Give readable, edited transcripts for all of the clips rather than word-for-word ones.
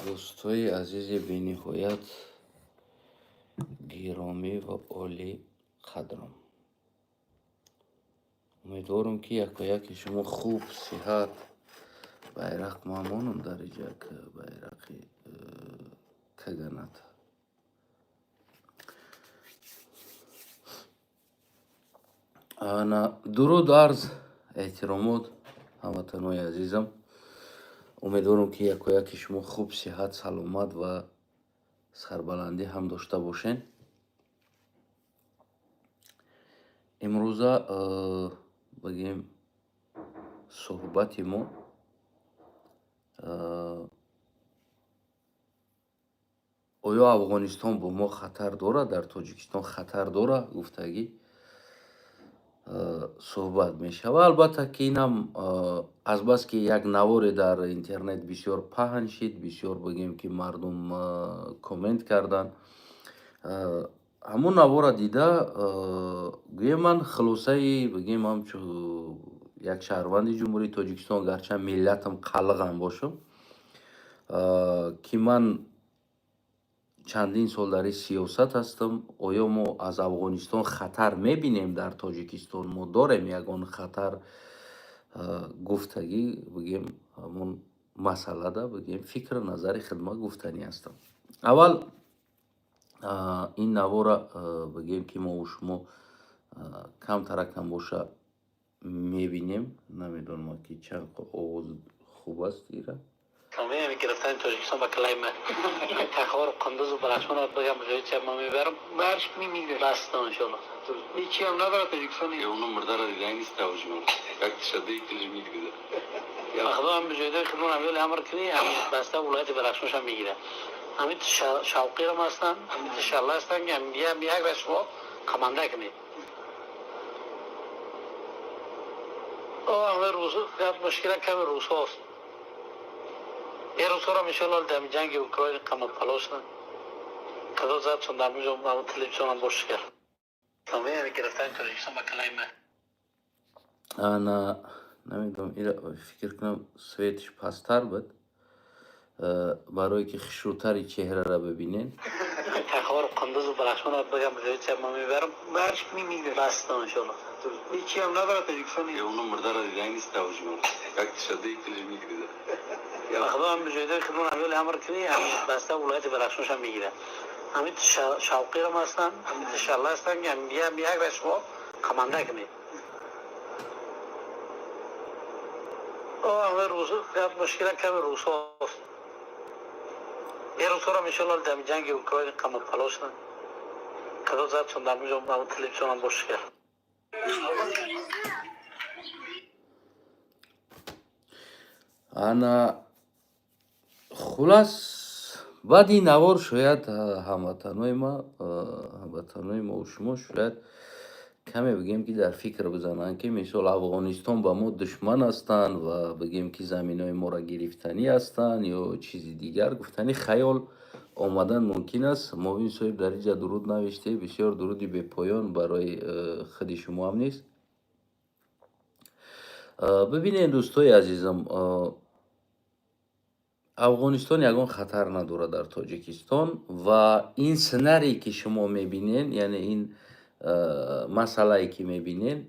Дӯстои азизи бениҳоят гиромӣ ва олиқадрам, умедворам, ки якояки шумо хуб, сиҳат. Байрақ мамонам дар иҷа, байрақи каганат. Ана, дуруд, арз, эҳтиромот, ҳамватанои азизам. Умедворам, ки якояки шумо хуб, сиҳат, саломат ва сарбаландӣ ҳам дошта бошед. Имрӯза, бигем, суҳбати мо оё Афғонистон бо мо хатар дорад, дар Тоҷикистон хатар дорад гуфтагӣ суҳбат мешавад. Албатта, ки инам азбаски як наворе дар интернет бисёр паҳн шид, бисёр, бигем, ки мардум коммент карданд, ҳамун навора дида, гӯем, ман хулосаи, бигем, ҳамчун як шаҳрванди Ҷумҳурии Тоҷикистон, гарчанд миллатам қалғам бошам, ки ман чандин сол дар ин сиёсат ҳастам, оё мо аз Афғонистон хатар мебинем, дар Тоҷикистон мо дорем ягон хатар гуфтагӣ, бигем, ҳамун масъалада, бигем, фикру назари хидмат гуфтанӣ ҳастам. Аввал ин навора, бигем, ки мо шумо камтаракам боша мебинем. Намедонам, ки чанд овоз хуб аст ира. Гирифтани Тоҷикистон ба клайма Тахор, Қундузу Балахшон бигам, ча ма мебарам. Барш мемигре. Баста, иншолло. Ҳечи ҳам надорад Тоҷикистон. Уно мурдара дидан нест, тавҷума. Как шадаи тилж мегирда. Худо ҳам ҷойдои хидмат ҳамёли амр кунӣ, ҳамин баста вилояти Балахшоншам мегирад. Ҳамин шавқирам ҳастанд, ҳамин шалла ҳастанд, як раз шумо команда кунед. О, ҳамин рус мушкила ками русҳост. Ин русҳоро иншолло дар ҷанги Украина қама палошна. Худо зад, чун дар муҷо ҳамин телевизионам бош кард. Гирифтани Тоҷикистон ба клайма. Ана, намедонам, ира фикр кунам, светиш пасттар буд, барое ки хушрӯтари чеҳрара бибинен. Тахор, Қундузу Балахшон бигам, ча ма мебарам. Барш мемигре. Баста, иншолло. Ҳечи ҳам надорад Тоҷикистон. Уно мурдара дидан нест, тавҷума. Как шадаи тилж мегирда. Худо ҳам ҷойдои хидмат ҳамёли амр кунӣ, ҳамин баста вилояти Балахшоншам мегирад. Ҳамин шавқирам ҳастанд, ҳамин шалла ҳастанд, як раз шумо команда кунед. О, ҳамин рус мушкила ками русҳост. Ин русҳоро иншолло дар ҷанги Украина қама палошна. Худо зад, чун дар муҷо ҳамин телевизионам бош кард. Ана, хулас, баъди ин навор шояд ҳамватанои ма, ҳамватанои мову шумо шояд каме, бигем, ки дар фикр бизананд, ки мисол Афғонистон ба мо душман ҳастанд ва, бигем, ки заминҳои моро гирифтанӣ ҳастанд ё чизи дигар гуфтани хаёл омадан мумкин аст. Мовин соҳиб дар инҷа дуруд навиште, бисёр дуруди бепоён барои худи шумо ҳам нест. Бибинед, дӯстои азизам, Афғонистон ягон хатар надорад дар Тоҷикистон ва ин сценарие, ки шумо мебинед, яъне ин масъалае, ки мебинед,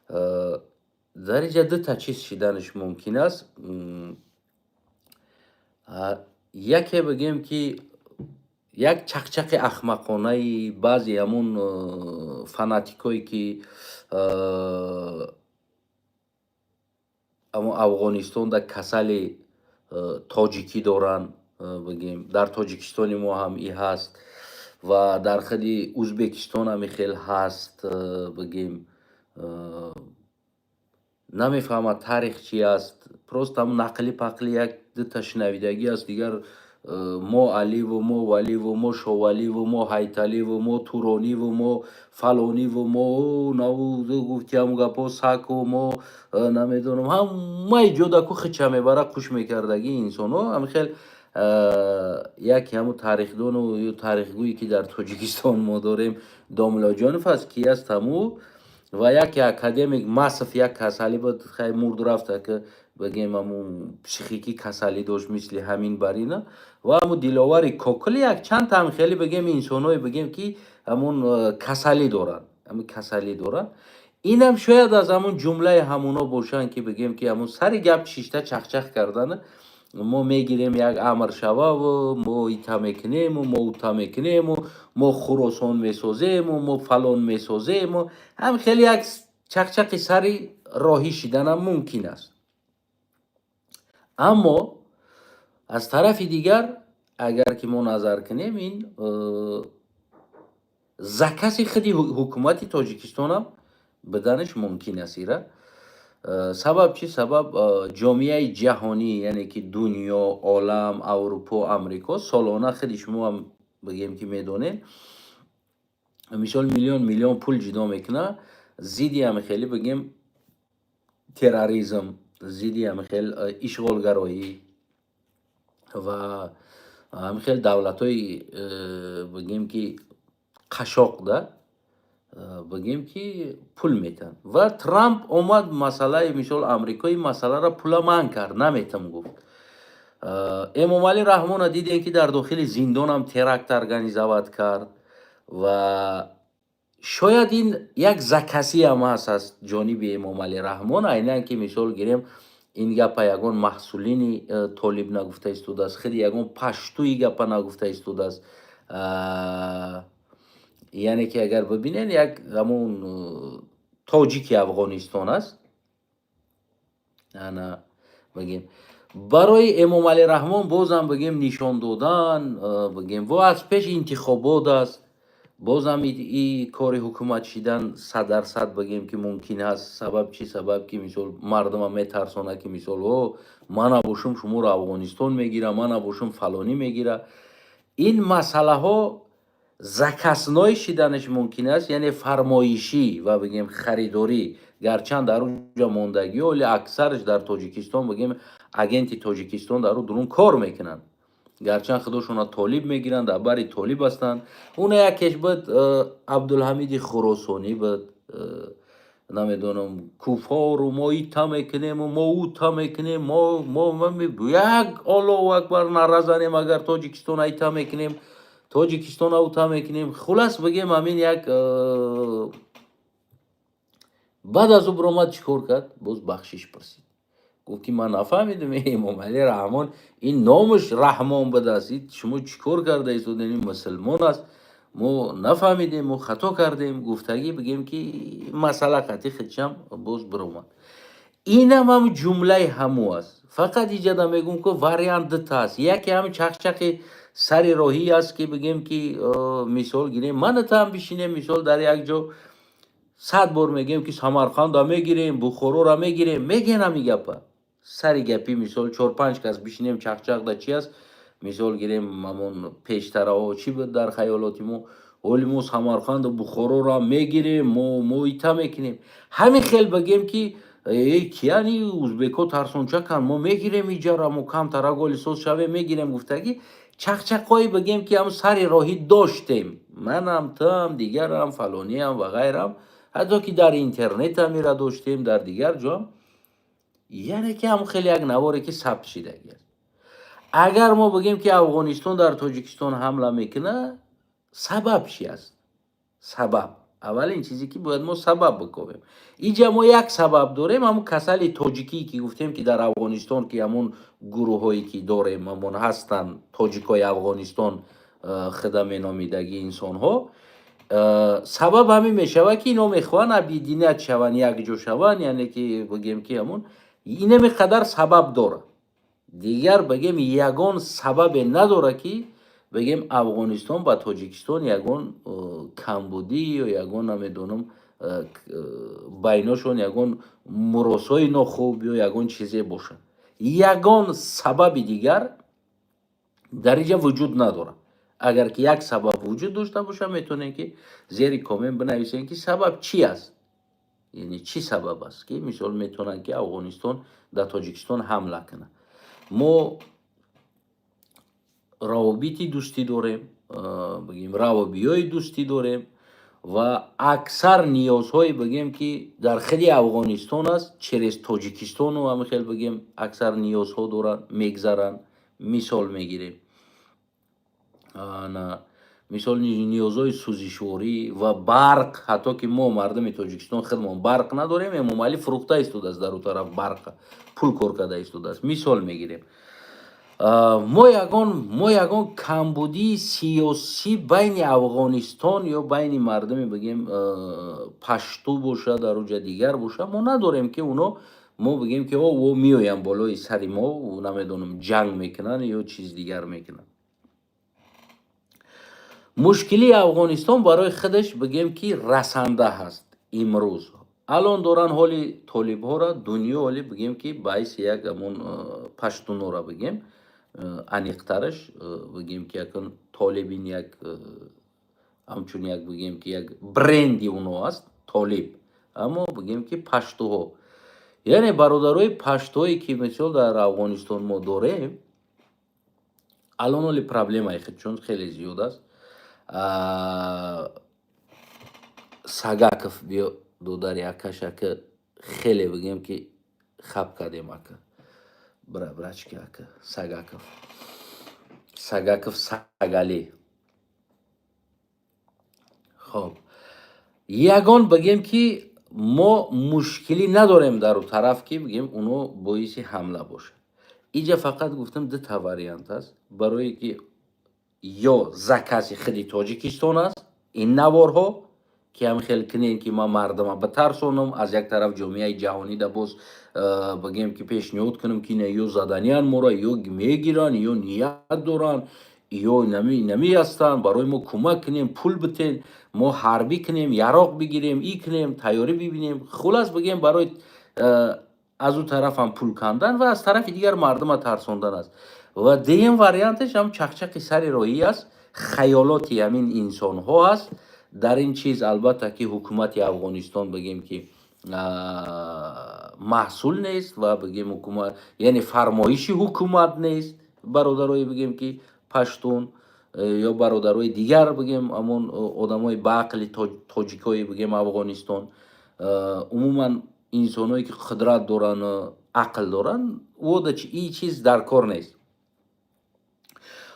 дар инҷа дута чиз шиданаш мумкин аст. Яке, бигем, ки як чақчақи ахмақонаи баъзе ҳамун фанатикое, ки ҳамун Афғонистонда касали тоҷикӣ доранд, бигем, дар Тоҷикистони мо ҳам и ҳаст ва дар худи Ӯзбекистон ҳам хел ҳаст, бигем, намефаҳмад таърих чи аст, просто ҳамун нақли пақли як дута шунавидагӣ аст, дигар мо аливу мо валиву мо шоваливу мо ҳайталиву мо турониву мо фалониву мо наву гуфти ҳамун гапҳо, саку мо намедонам, ҳамаи ҷодаку хича мебара, қуш мекардагӣ инсонҳо. Ҳамин хел яке ҳамун тарихдону ё таърихгӯе, ки дар Тоҷикистон мо дорем, Домлоҷонов аст, ки аст ҳаму, ва яке академик Масов, як касалӣ буд, хай мурд, рафта, ки Бигем, ҳамун психикӣ касалӣ дошт, мисли ҳамин барина ва ҳамун Диловари Кокули, як чанд там хеле, бигем, инсонҳое, бигем, ки ҳамун касалӣ доранд, ҳамун касалӣ доранд. Инам шояд аз ҳамун ҷумлаи ҳамуно бошанд, ки, бигем, ки ҳамун сари гап шишта чахчах кардана, мо мегирем, як амр шававу мо ита мекунему, мо ута мекунему, мо Хуросон месозему, мо фалон месозему. Ҳам хеле як чақчақи сари роҳӣ шиданам мумкин аст. Аммо аз тарафи дигар, агар ки мо назар кунем, ин закази худи ҳукумати Тоҷикистонам биданаш мумкин аст. Ира сабаб чӣ? Сабаб, ҷомеаи ҷаҳонӣ, яъне ки дунё, олам, Аврупо, Амрико солона, худи шумоам, бигем, ки медонед, мисол, миллион миллион пул ҷудо мекунад зидди ҳами хеле, бигем, терроризм, зидди ҳами хел ишғолгароӣ ва ҳами хел давлатҳои, бигем, ки қашоқ да, бигем, ки пул метиҳанд. Ва Трамп омад, масъалаи, мисол, Амрико ин масъаларо пула манъ кард, наметам гуфт. Эмомалӣ Раҳмона дидем, ки дар дохили зиндонам теракт организовать кард. Ва шояд ин як заказиам ҳаст аз ҷониби Эмомалӣ Раҳмон. Айнан ки, мисол гирем, ин гапа ягон маҳсулини толиб нагуфта истодааст, хеле ягон паштуи гапа нагуфта истодааст. Яъне ки агар бибинед, як ҳамун тоҷики Афғонистон аст. Ана, бигем, барои Эмомалӣ Раҳмон бозам, бигем, нишон додан, бигем, во аз пеш интихобот аст, бозам и кори ҳукумат шидан 100%, бигем, ки мумкин аст. Сабаб чӣ? Сабаб ки, мисол, мардума метарсонад, ки, мисол, о, ман набошум, шуморо Афғонистон мегира, ман набошум, фалонӣ мегира. Ин масъалаҳо заказной шиданаш мумкин аст, яъне фармоишӣ ва, бигем, харидорӣ. Гарчанд дар онҷо мондагиҳо, вале аксараш дар Тоҷикистон, бигем, агенти Тоҷикистон дар ӯ дурун кор мекунанд. Гарчанд худошона толиб мегиранд, дар бари толиб ҳастанд. Уна якеш буд, Абдулҳамиди Хуросонӣ буд, намедонам, куфору мо ита мекунему, мо ута мекунем, мо як Аллоҳу акбар наразанем, агар Тоҷикистона ита мекунем, Тоҷикистона ута мекунем. Хулас, бигем, ҳамин як баъд аз ӯ биромад, чӣ кор кард? Боз бахшиш пурсид, гуфт, ки ман нафаҳмидам, Эмомалӣ Раҳмон, ин номаш Раҳмон будааст, шумо чӣ кор карда истодем, ин мусулмон аст, мо нафаҳмидем, мо хато кардем гуфтагӣ. Бигем, ки масъала қатъи худшам боз биромад. Инам ҳам ҷумлаи ҳаму аст. Фақат иҷада мегӯм, ки вариант дута аст. Яке ҳам чақчақи сари роҳӣ аст, ки, бигем, ки мисол гирем, манатам бишинем, мисол, дар як ҷо 100 бор мегӯем, ки Самарқанда мегирем, Бухороро мегирем, мегӯен ҳами гапа сари гапи, мисол, чор панҷ кас бишинем, чақчақда чи аст, мисол гирем, ҳамон пештараҳо чӣ буд дар хаёлоти мо, оли мо Самарқанду Бухороро мегирем, мо ита мекунем. Ҳамин хел, бигем, ки э, кияни узбекҳо тарсончаканд, мо мегирем иҷара, мо камтара голи соз шавем, мегирем гуфтагӣ, чақчақҳое, бигем, ки ҳам сари роҳӣ доштем, манам, туам, дигарам, фалониам ва ғайрам, ҳатто ки дар интернетам ира доштем, дар дигар ҷоам. Яъне ки ҳам хеле як наворе, ки сабт шидагӣ аст. Агар мо бигем, ки Афғонистон дар Тоҷикистон ҳамла мекунад, сабаб чи аст? Сабаб, аввалин чизе, ки бояд мо сабаб бикобем, инҷа мо як сабаб дорем: ҳамун касали тоҷикӣ, ки гуфтем, ки дар Афғонистон, ки ҳамун гурӯҳҳое, ки дорем, ҳамон ҳастанд, тоҷикҳои Афғонистон худа меномидагӣ инсонҳо. Сабаб ҳамин мешавад, ки ино мехоҳанд объединять шаванд, якҷо шаванд. Яъне ки, бигем, ки ҳамун инаме қадар сабаб дорад. Дигар, бигем, ягон сабабе надорад, ки, бигем, Афғонистон ба Тоҷикистон ягон камбудӣ ё ягон, намедонам, байношон ягон муросои нохуб ё ягон чизе бошад. Ягон сабаби дигар дар инҷа вуҷуд надорад. Агар ки як сабаб вуҷуд дошта бошад, метавонем, ки зери коммент бинависем, ки сабаб чӣ аст, яъне чӣ сабаб аст, ки, мисол, метавонанд, ки Афғонистон дар Тоҷикистон ҳамла кунад. Мо равобити дӯстӣ дорем, бигем, равобиёи дӯстӣ дорем. Ва аксар ниёзҳое, бигем, ки дар худи Афғонистон аст, через Тоҷикистону ҳами хел, бигем, аксар ниёзҳо доранд, мегзаранд. Мисол мегирем, мисол, ниёзҳои сӯзишворӣ ва барқ. Ҳатто ки мо, мардуми Тоҷикистон, худмон барқ надорем, Эмомалӣ фурӯхта истодааст дар у тараф барқа, пул кор карда истодааст. Мисол мегирем, мо ягон камбудии сиёсӣ байни Афғонистон ё байни мардуми, бигем, пашту боша, дар уҷа дигар боша, мо надорем, ки уно мо бигем, ки о меоянд болои сари мо, намедонам, ҷанг мекунанд ё чиз дигар мекунанд. Мушкилии Афғонистон барои худаш, бигем, ки расанда ҳаст. Имрӯз алон доранд ҳоли толибҳоро дунё, ҳоли, бигем, ки баъиси як ҳамон паштунора, бигем, аниқтараш, бигем, ки якун толибин як ҳамчун як, бигем, ки як бренди уно аст толиб, аммо, бигем, ки паштуҳо, яъне бародарои паштуҳое, ки мисол дар Афғонистон мо дорем, алон ҳоли проблемаи худшон хеле зиёд аст. Сагаков, биё, додари акаш, ака, хеле, бигем, ки хаб кардем, ака, бра, брачки, ака Сагаков, Сагаков Сагали. Хоб, ягон, бигем, ки мо мушкилӣ надорем дар у тараф, ки, бигем, уно боиси ҳамла бошад. Иҷа фақат гуфтам, дута вариант аст, барое ки ё закази худи Тоҷикистон аст ин наворҳо, ки ҳам хел кунем, ки ман мардума битарсонам, аз як тараф ҷомеаи ҷаҳонида боз, бигем, ки пешниҳод кунам, ки ина ё заданиян моро, ё мегиранд, ё ният доранд, ё нами ҳастанд, барои мо кӯмак кунем, пул битен, мо ҳарбӣ кунем, яроқ бигирем, и кунем, тайёрӣ бибинем. Хулас, бигем, барои аз ӯ тарафам пул кандан ва аз тарафи дигар мардума тарсондан аст. Ва дуюм варианташ ҳам чақчақи сари роҳӣ аст, хаёлоти ҳамин инсонҳо аст. Дар ин чиз, албатта, ки ҳукумати Афғонистон, бигем, ки маҳсул нест ва, бигем, ҳукумат, яъне фармоиши ҳукумат нест. Бародарои, бигем, ки паштун ё бародарои дигар, бигем, ҳамон одамои баақли тоҷикои, бигем, Афғонистон, умуман инсоное, ки қудрат дорану ақл доранд, вода ин чиз дар кор нест.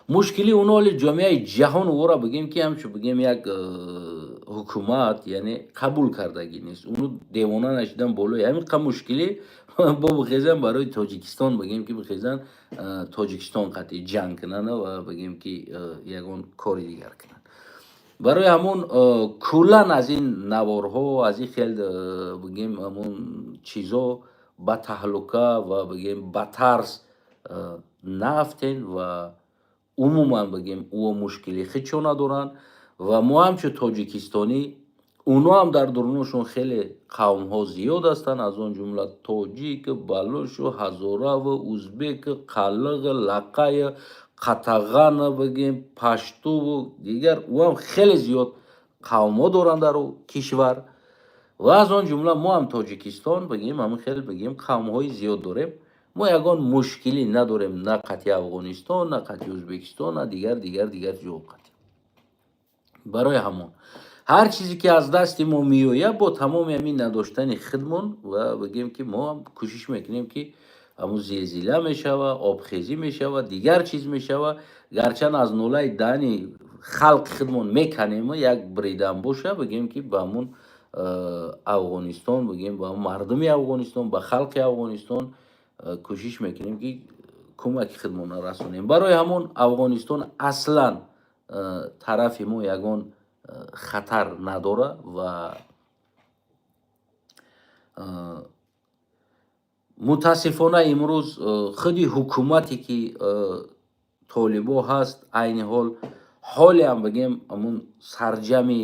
Мушкили оно ҳоли ҷомеаи ҷаҳон ӯро, бигем, ки ҳамчун, бигем, як ҳукумат, яъне қабул кардагӣ нест. Уну девона нашидан болои ҳамин қа мушкилӣ бо бихезан барои Тоҷикистон, бигем, ки бихезан Тоҷикистон қатъи ҷанг кунанд ва, бигем, ки ягон кори дигар кунанд. Барои ҳамон куллан аз ин наворҳо, аз ин хел, бигем, ҳамон чизо ба таҳлука ва, бигем, ба тарс наафтен. Ва умуман, бигем, ӯ мушкили хичо надоранд ва мо ҳамчун тоҷикистонӣ, уно ҳам дар дуруношон хеле қавмҳо зиёд ҳастанд, аз он ҷумла тоҷик, балушу, ҳазораву, узбек, қалиғ, лақая, қатағана, бигем, паштуву дигар. Ӯ ҳам хеле зиёд қавмҳо доранд дар кишвар ва аз он ҷумла мо ҳам Тоҷикистон, бигем, ҳамин хел, бигем, қавмҳои зиёд дорем. Мо ягон мушкилӣ надорем, на қатъи Афғонистон, на қатъи Ӯзбекистон, на дигар, дигар, дигар ҷо қатъи. Барои ҳамон ҳар чизе, ки аз дасти мо меояд, бо тамоми ҳамин надоштани худмон ва, бигем, ки мо ҳам кӯшиш мекунем, ки ҳамун зилзила мешава, обхезӣ мешава, дигар чиз мешава, гарчанд аз нолаи даҳани халқи худмон меканем, як бридан боша, бигем, ки ба ҳамун Афғонистон, бигем, ба мардуми Афғонистон, ба халқи Афғонистон кӯшиш мекунем, ки кӯмаки худмонро расонем. Барои ҳамон Афғонистон аслан тарафи мо ягон хатар надора. Ва мутаассифона имрӯз худи ҳукумате, ки толибо ҳаст, айни ҳол, ҳолеам, бигем, ҳамун сарҷами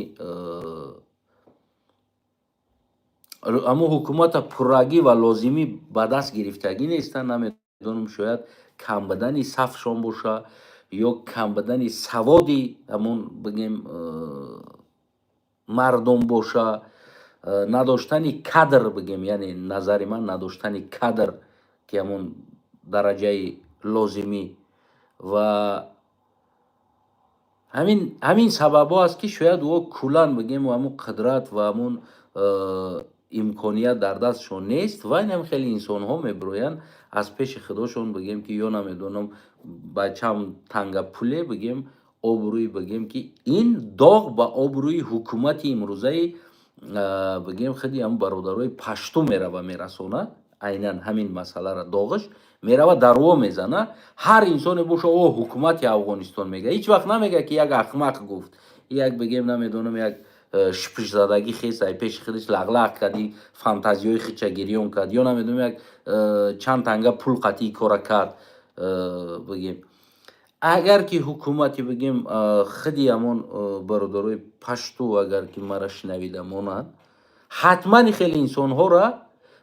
ҳамун ҳукумата пуррагӣ ва лозимӣ ба даст гирифтагӣ нестанд. Намедонам, шояд кам будани сафшон боша ё кам будани саводи ҳамун, бигем, мардум боша, надоштани кадр, бигем, яъне назари ман, надоштани кадр, ки ҳамун дараҷаи лозимӣ ва Ҳамин сабабҳо аст, ки шояд ӯ куллан, бигем, ҳамун қудрат ва ҳамун имконият дар дастшон нест ва инам хеле инсонҳо мебироянд, аз пеши худошон, бигем, ки ё намедонам, ба чанд танга пуле, бигем, обрӯи, бигем, ки ин доғ ба обрӯи ҳукумати имрӯзаи, бигем, худи ҳам бародарои пашту мерава, мерасонад. Айнан ҳамин масъалара доғаш мерава, дарво мезана. Ҳар инсоне боша, о, ҳукумати Афғонистон мега, ҳеҷ вақт намега, ки як ахмақ гуфт, як, бигем, намедонам, як шипишзадагӣ хес ай пеши худаш лағлақ карди, фантазиёи худша гирён кард, ё намедонам, як чанд танга пул қатъии кора кард. Бигем, агар ки ҳукумати, бигем, худи ҳамон бародарои пашту, агар ки мара шунавида монанд, ҳатман хеле инсонҳоро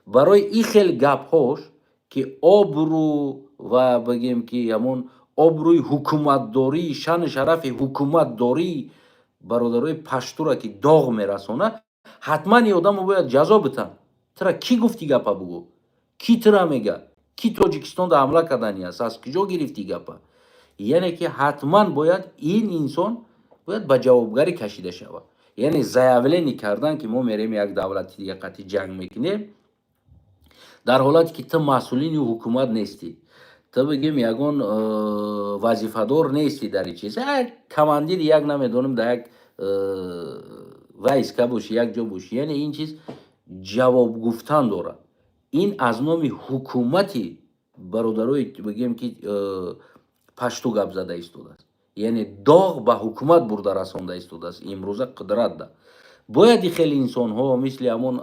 барои ин хел гапҳош, ки обрӯ ва, бигем, ки ҳамон обрӯи ҳукуматдорӣ, шаъну шарафи ҳукуматдории бародарои паштура ки доғ мерасонад, ҳатман ин одамо бояд ҷазо битанд. Тира кӣ гуфти гапа бугӯ? Кӣ тира мега, кӣ Тоҷикистонда ҳамла кардани аст? Аз куҷо гирифти гапа? Яъне ки ҳатман бояд ин инсон бояд ба ҷавобгарӣ кашида шавад. Яъне заявление кардан, ки мо мерем, як давлати дига қатъи ҷанг мекунем, дар ҳолате ки ту масъулини ҳукумат нестӣ, ту, бигем, ягон вазифадор нестӣ дар ин чиз, як командири як, намедонам, дар як войска бошӣ, як ҷо бошӣ, яъне ин чиз ҷавоб гуфтан дорад. Ин аз номи ҳукумати бародарои, бигем, ки пашту гап зада истодааст, яъне доғ ба ҳукумат бурда расонда истодааст. Имрӯза қудратда бояд хеле инсонҳо мисли ҳамон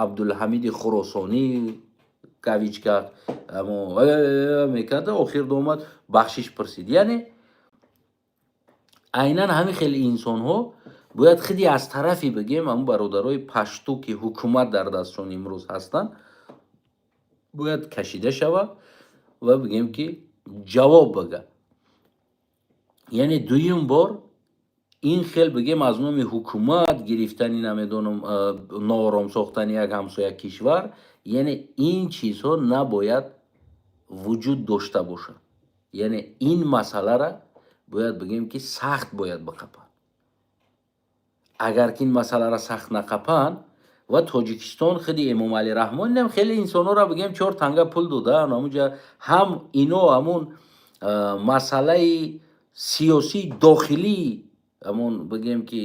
Абдулҳамиди Хуросонӣ, кавычка, мекарда, охир омад, бахшиш пурсид. Яъне айнан ҳамин хеле инсонҳо бояд худи аз тарафи, бигем, ҳамн бародарои пашту, ки ҳукумат дар дастшон имрӯз ҳастанд, бояд кашида шавад ва, бигем, ки ҷавоб бага. Яъне дуюм бор ин хел, бигем, аз номи ҳукумат гирифтани, намедонам, ноором сохтани як ҳамсоя кишвар, яъне ин чизҳо набояд вуҷуд дошта бошад. Яъне ин масъалара бояд, бигем, ки сахт бояд биқапанд. Агар ки ин масъалара сахт нақапанд ва Тоҷикистон, худи Эмомалӣ Раҳмон инам хеле инсонҳоро, бигем, чор танга пул додаанд, ҳамунҷа ҳам ино ҳамун масъалаи сиёсии дохилӣ, ҳамон, бигем, ки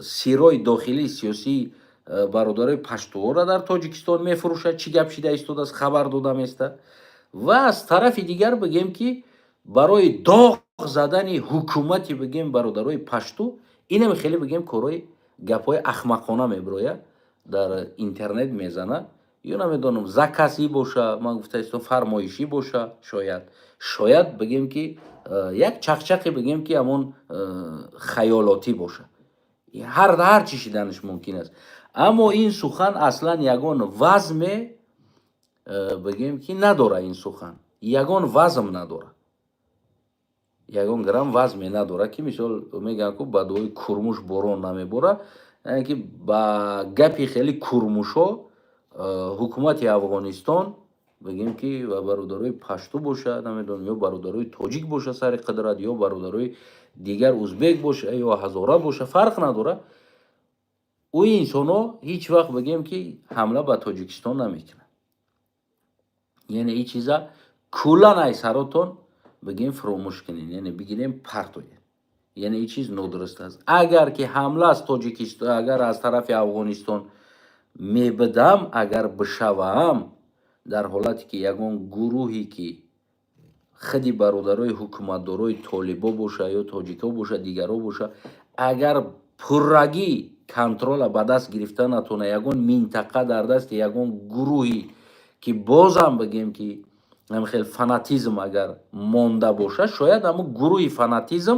сиррои дохилии сиёсии бародарои паштуҳоро дар Тоҷикистон мефурӯшад, чӣ гап шида истодааст, хабар дода места, ва аз тарафи дигар, бигем, ки барои доғ задани ҳукумати, бигем, бародарои пашту инам хеле, бигем, корҳои гапҳои ахмақона мебирояд, дар интернет мезана, ё намедонам, заказ ӣ боша, ман гуфта истом, фармоишӣ боша, шояд, бигем, ки як чақчақе, бигем, ки ҳамон хаёлотӣ боша, ҳар чӣ шиданаш мумкин аст. Аммо ин сухан аслан ягон вазме, бигем, ки надора. Ин сухан ягон вазм надора, ягон грамм вазме надора, ки мисол мегӯянд ку, ба дуои курмуш борон намебора. Яъне ки ба гапи хеле курмушҳо ҳукумати Афғонистон, бигем, ки ва бародарои пашту боша, намедонам, ё бародарои тоҷик боша сари қудрат, ё бародарои дигар, узбек боша ё ҳазора боша, фарқ надора, ӯ инсонҳо ҳеҷ вақт, бигем, ки ҳамла ба Тоҷикистон намекунанд. Яъне ин чиза куллан ай саротон, бигем, фуромӯш кунед, яъне бигирем, партоед. Яъне ин чиз нодуруст аст. Агар ки ҳамла аз Тоҷикистон, агар аз тарафи Афғонистон мебидам, агар бишаваам, дар ҳолате ки ягон гурӯҳе, ки худи бародарои ҳукуматдорои толибо боша ё тоҷикҳо боша, дигарҳо боша, агар пуррагӣ контрол а ба даст гирифта натона, ягон минтақа дар дасти ягон гурӯҳе, ки бозам, бигем, ки хел фанатизм агар монда боша, шояд ҳамун гурӯҳи фанатизм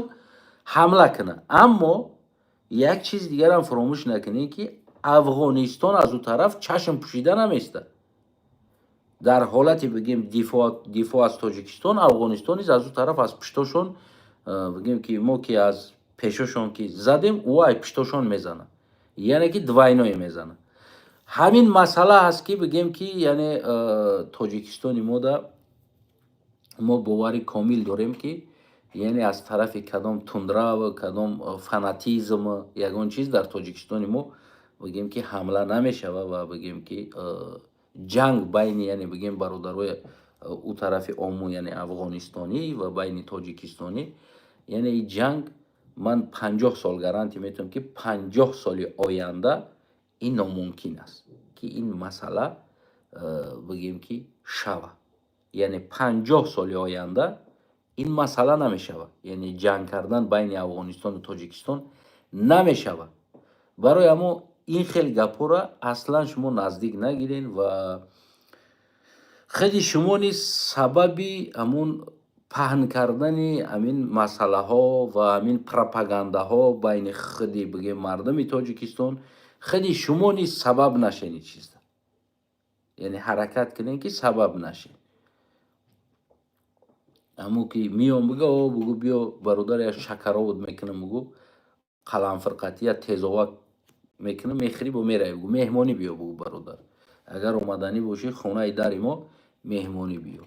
ҳамла кунад. Аммо як чиз дигарам фуромӯш накунед, ки Афғонистон аз ӯ тараф чашм пӯшида намеистад. Дар ҳолати, бигем, дифоъ аз Тоҷикистон, Афғонистон низ аз ӯ тараф, аз пуштошон, бигем, ки мо ки аз пешошон ки задем, ӯ ай пуштошон мезанад, яъне ки двойной мезанад. Ҳамин масъала ҳаст, ки, бигем, ки яъне Тоҷикистони мода мо бовари комил дорем, ки Яъне аз тарафи кадом тундрав, кадом фанатизм, ягон чиз дар Тоҷикистони мо, бигем, ки ҳамла намешава ва, бигем, ки ҷанг байни, яъне, бигем, бародарои ӯ тарафи Ому, яъне афғонистонӣ, ва байни тоҷикистонӣ, яъне и ҷанг ман 50 сол гарантия метавонам, ки 50 соли оянда ин номумкин аст, ки ин масъала, бигем, ки шава. Яъне 50 соли оянда ин масъала намешавад, яъне ҷанг кардан байни Афғонистону Тоҷикистон намешавад. Барои ҳамо ин хел гапҳоро аслан шумо наздик нагирен ва худи шумо низ сабаби ҳамун паҳн кардани ҳамин масъалаҳо ва ҳамин пропагандаҳо байни худи, бигем, мардуми Тоҷикистон, худи шумо низ сабаб нашен ин чизда. Яъне ҳаракат кунем, ки сабаб нашен. Ҳамо ки миём, бига, о, бугу, биё, бародар, як шакаровод мекунам, бугу, қаламфирқатӣ, як тезовак мекунам, мехӯрӣ, бо меравӣ, бугу, меҳмонӣ биё, бугу, бародар, агар омаданӣ бошӣ, хонаи дари мо меҳмонӣ биё.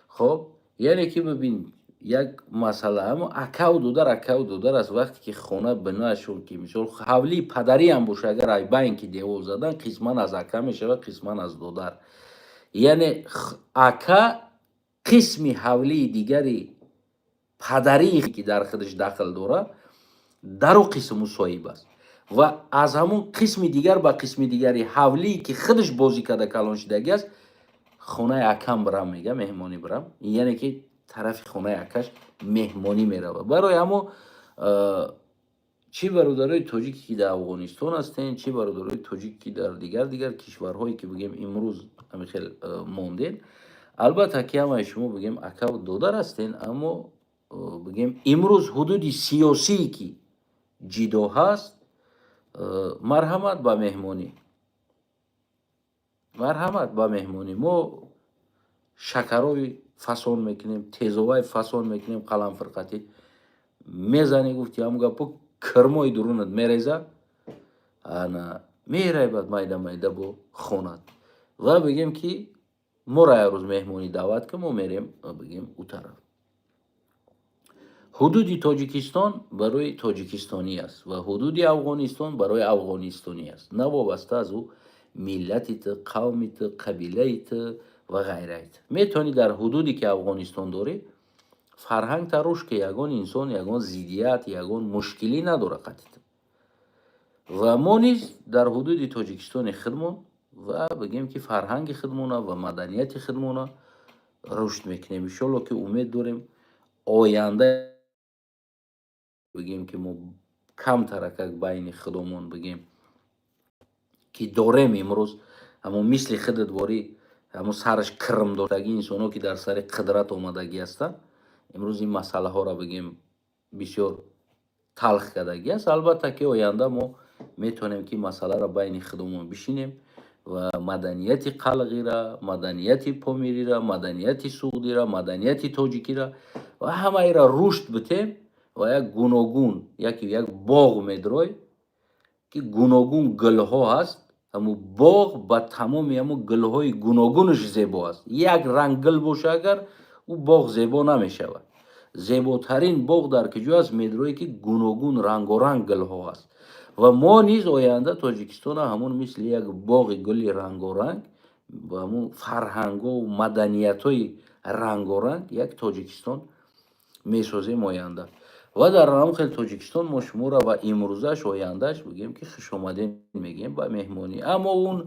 Хоб, яъне ки бибин, як масъала, аммо акаву додар аст. Вақте ки хона бинаашон, ки мисол ҳавлии падариам боша, агар айбайн ки девол задан, қисман аз ака мешавад, қисман аз додар. Яъне ака қисми ҳавлии дигари падарии, ки дар худаш дахл дорад, дар ӯ қисм ӯ соҳиб аст ва аз ҳамун қисми дигар ба қисми дигари ҳавлие, ки худаш бозӣ карда калон шудагӣ аст, хонаи акам бирам, мега, меҳмонӣ бирам, яъне ки тарафи хонаи акаш меҳмонӣ меравад. Барои ҳамо чӣ бародарои тоҷике, ки дар Афғонистон ҳастен, чӣ бародарои тоҷике, ки дар дигар кишварҳое, ки, бигем, имрӯз ҳамин хел монден, албатта ки ҳамаи шумо, бигем, акаву додар ҳастен, аммо, бигем, имрӯз ҳудуди сиёсие, ки ҷидо ҳаст, марҳамат ба меҳмонӣ, марҳамат ба меҳмонӣ. Мо шакарои фасон мекунем, тезовай фасон мекунем, қаламфирқатӣ мезанӣ, гуфти ҳам гапо, кирмои дурунат мереза, ана мерай, баъд майда майда бо хонат. Ва, бигем, ки моро як рӯз меҳмонӣ даъват кун, мо мерем, бигем, ӯ тараф. Ҳудуди Тоҷикистон барои тоҷикистонӣ аст ва ҳудуди Афғонистон барои афғонистонӣ аст, навобаста аз ӯ миллати ту, қавми ту, қабилаи ту ва ғайраи ту. Метавонӣ дар ҳудуде, ки Афғонистон дорӣ, фарҳангта рушд, ки ягон инсон ягон зиддият, ягон мушкилӣ надорад қатъи ту. Ва мо низ дар ҳудуди Тоҷикистони худмон ва, бигем, ки фарҳанги худмона ва маданияти худмона рушд мекунем, иншолло, ки умед дорем оянда, бигем, ки мо камтаракак байни худомон, бигем, ки дорем имрӯз ҳамон мисли худат ворӣ, ҳамон сараш кирм доштагӣ инсонҳо, ки дар сари қудрат омадагӣ ҳастанд, имрӯз ин масъалаҳоро, бигем, бисёр талх кардагӣ аст. Албатта ки оянда мо метавонем, ки масъаларо байни худомон бишинем ва маданияти қалғира, маданияти помирира, маданияти суғдира, маданияти тоҷикира ва ҳамаиро рушд битем ва як гуногун, як боғ медрой, ки гуногун гулҳо ҳаст. Ҳамун боғ ба тамоми ҳамун гулҳои гуногунаш зебо аст. Як ранг гул боша агар, ӯ боғ зебо намешавад. Зеботарин боғ дар куҷо аст? Медрое, ки гуногун, рангоранг гулҳо аст. Ва мо низ оянда Тоҷикистона ҳамун мисли як боғи гули рангоранг, ба ҳамун фарҳангҳову маданиятҳои рангоранг як Тоҷикистон месозем оянда. Ва дар ҳамон хел Тоҷикистон мо шуморо ва имрӯзаш, ояндааш, бигем, ки хушомадед мегӯем ба меҳмонӣ. Аммо он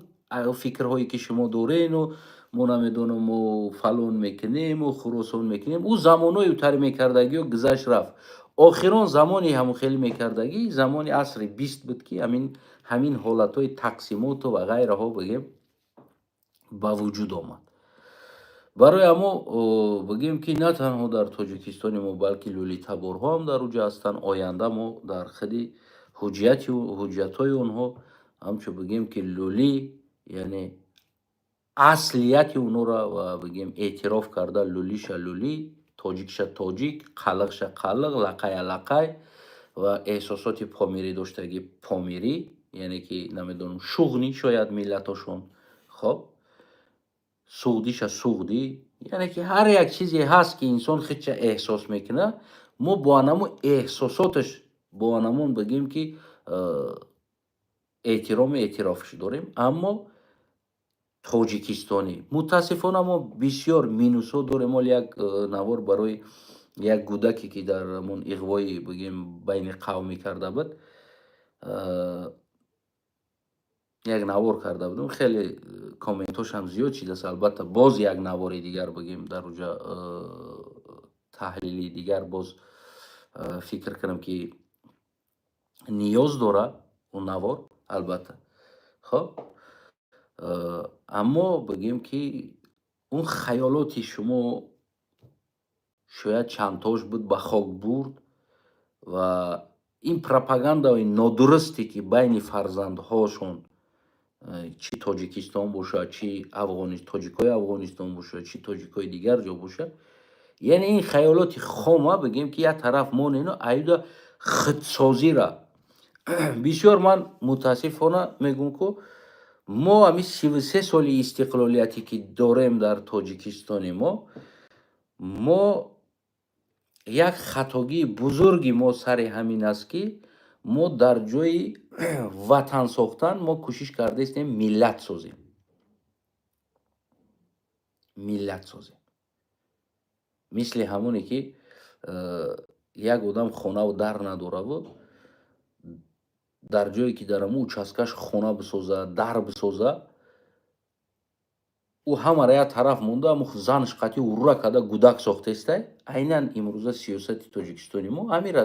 фикрҳое, ки шумо дорену мо намедонам, мо фалон мекунему хуросон мекунем, ӯ замонҳои утари мекардагиё гузашт, рафт. Охирон замони ҳамон хеле мекардагӣ замони асри 20 буд, ки ҳамин ҳолатҳои тақсимоту ва ғайраҳо, бигем, ба вуҷуд омад. Барои ҳамо, бигем, ки на танҳо дар Тоҷикистони мо, балки лӯлитаборҳо ҳам дар уҷа ҳастанд. Оянда мо дар худи ҳуҷҷатҳои онҳо ҳамчун, бигем, ки лӯлӣ, яъне аслияти онҳоро ва, бигем, эътироф карда, лӯлиша лӯлӣ, тоҷикша тоҷик, қалиқша қалиқ, лақая лақай ва эҳсосоти помирӣ доштагӣ помирӣ, яъне ки намедонам, шуғнӣ шояд миллатошон, хоб, суғдиша суғдӣ, яъне ки ҳар як чизе ҳаст, ки инсон худша эҳсос мекунад. Мо бо анамун эҳсосоташ, бо анамун, бигем ки, эҳтирому эътирофш дорем, аммо тоҷикистонӣ, мутаассифона, мо бисёр минусҳо дорем. Ҳол як навор барои як кӯдаке, ки дар ҳамон иғвои, бигем, байни қавмӣ карда буд, як навор карда будам, хеле комментҳошам зиёд шидааст. Албатта, боз як навори дигар, бигем, дар уҷа таҳлили дигар боз фикр кунам, ки ниёз дора он навор, албатта. Хоб, аммо бигем, ки он хаёлоти шумо шояд чандтош буд, ба хок бурд ва ин пропагандаи нодурусте, ки байни фарзандҳошон, чӣ Тоҷикистон бошад, чӣ тоҷикҳои Афғонистон бошад, чӣ тоҷикҳои дигар ҷо бошад, яъне ин хаёлоти хома, бигем, ки як тараф монену аюда худсозира бисёр. Ман мутаассифона мегӯм, ку мо ҳами 33 соли истиқлолияте, ки дорем дар Тоҷикистони мо, як хатогии бузурги мо сари ҳамин аст, ки мо дар ҷои ватан сохтан мо кӯшиш кардаистем миллат созем, миллат созем. Мисли ҳамоне, ки як одам хонаву дар надораву дар ҷое, ки дар ҳамун участкаш хона бисоза, дар бисоза, ӯ ҳамаро як тараф монда, ҳамун занаш қатъи урра карда гудак сохтаистай. Айнан имрӯза сиёсати Тоҷикистони мо ҳамира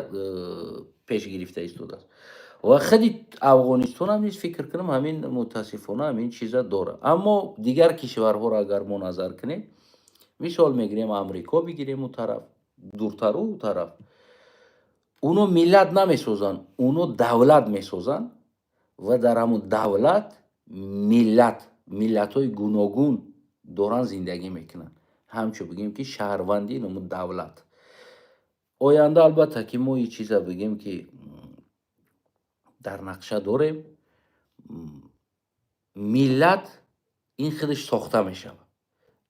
пеш гирифта истодааст ва худи Афғонистонам низ, фикр кунам, ҳамин, мутаассифона, ҳамин чиза дорад. Аммо дигар кишварҳоро агар мо назар кунем, мисол мегирем, Амрико бигирем, ӯ тараф дуртару ӯ тараф уно миллат намесозанд, уно давлат месозанд ва дар ҳамун давлат миллатҳои гуногун доранд, зиндагӣ мекунанд, ҳамчун, бигем, ки шаҳрванди ҳамун давлат. Оянда, албатта, ки мо ин чиза, бигем, ки дар нақша дорем. Миллат ин худаш сохта мешавад,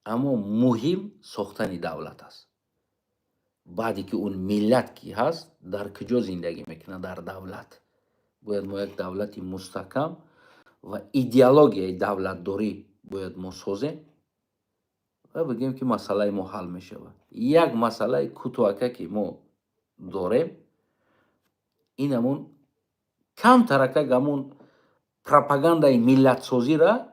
аммо муҳим сохтани давлат аст. Баъде ки он миллат ки ҳаст, дар куҷо зиндагӣ мекунад? Дар давлат. Бояд мо як давлати мустаҳкам ва идеологияи давлатдорӣ бояд мо созем ва бигем, ки масъалаи мо ҳал мешавад. Як масъалаи кӯтоҳака, ки мо дорем, ин ҳамун камтаракак ҳамун пропагандаи миллатсозира,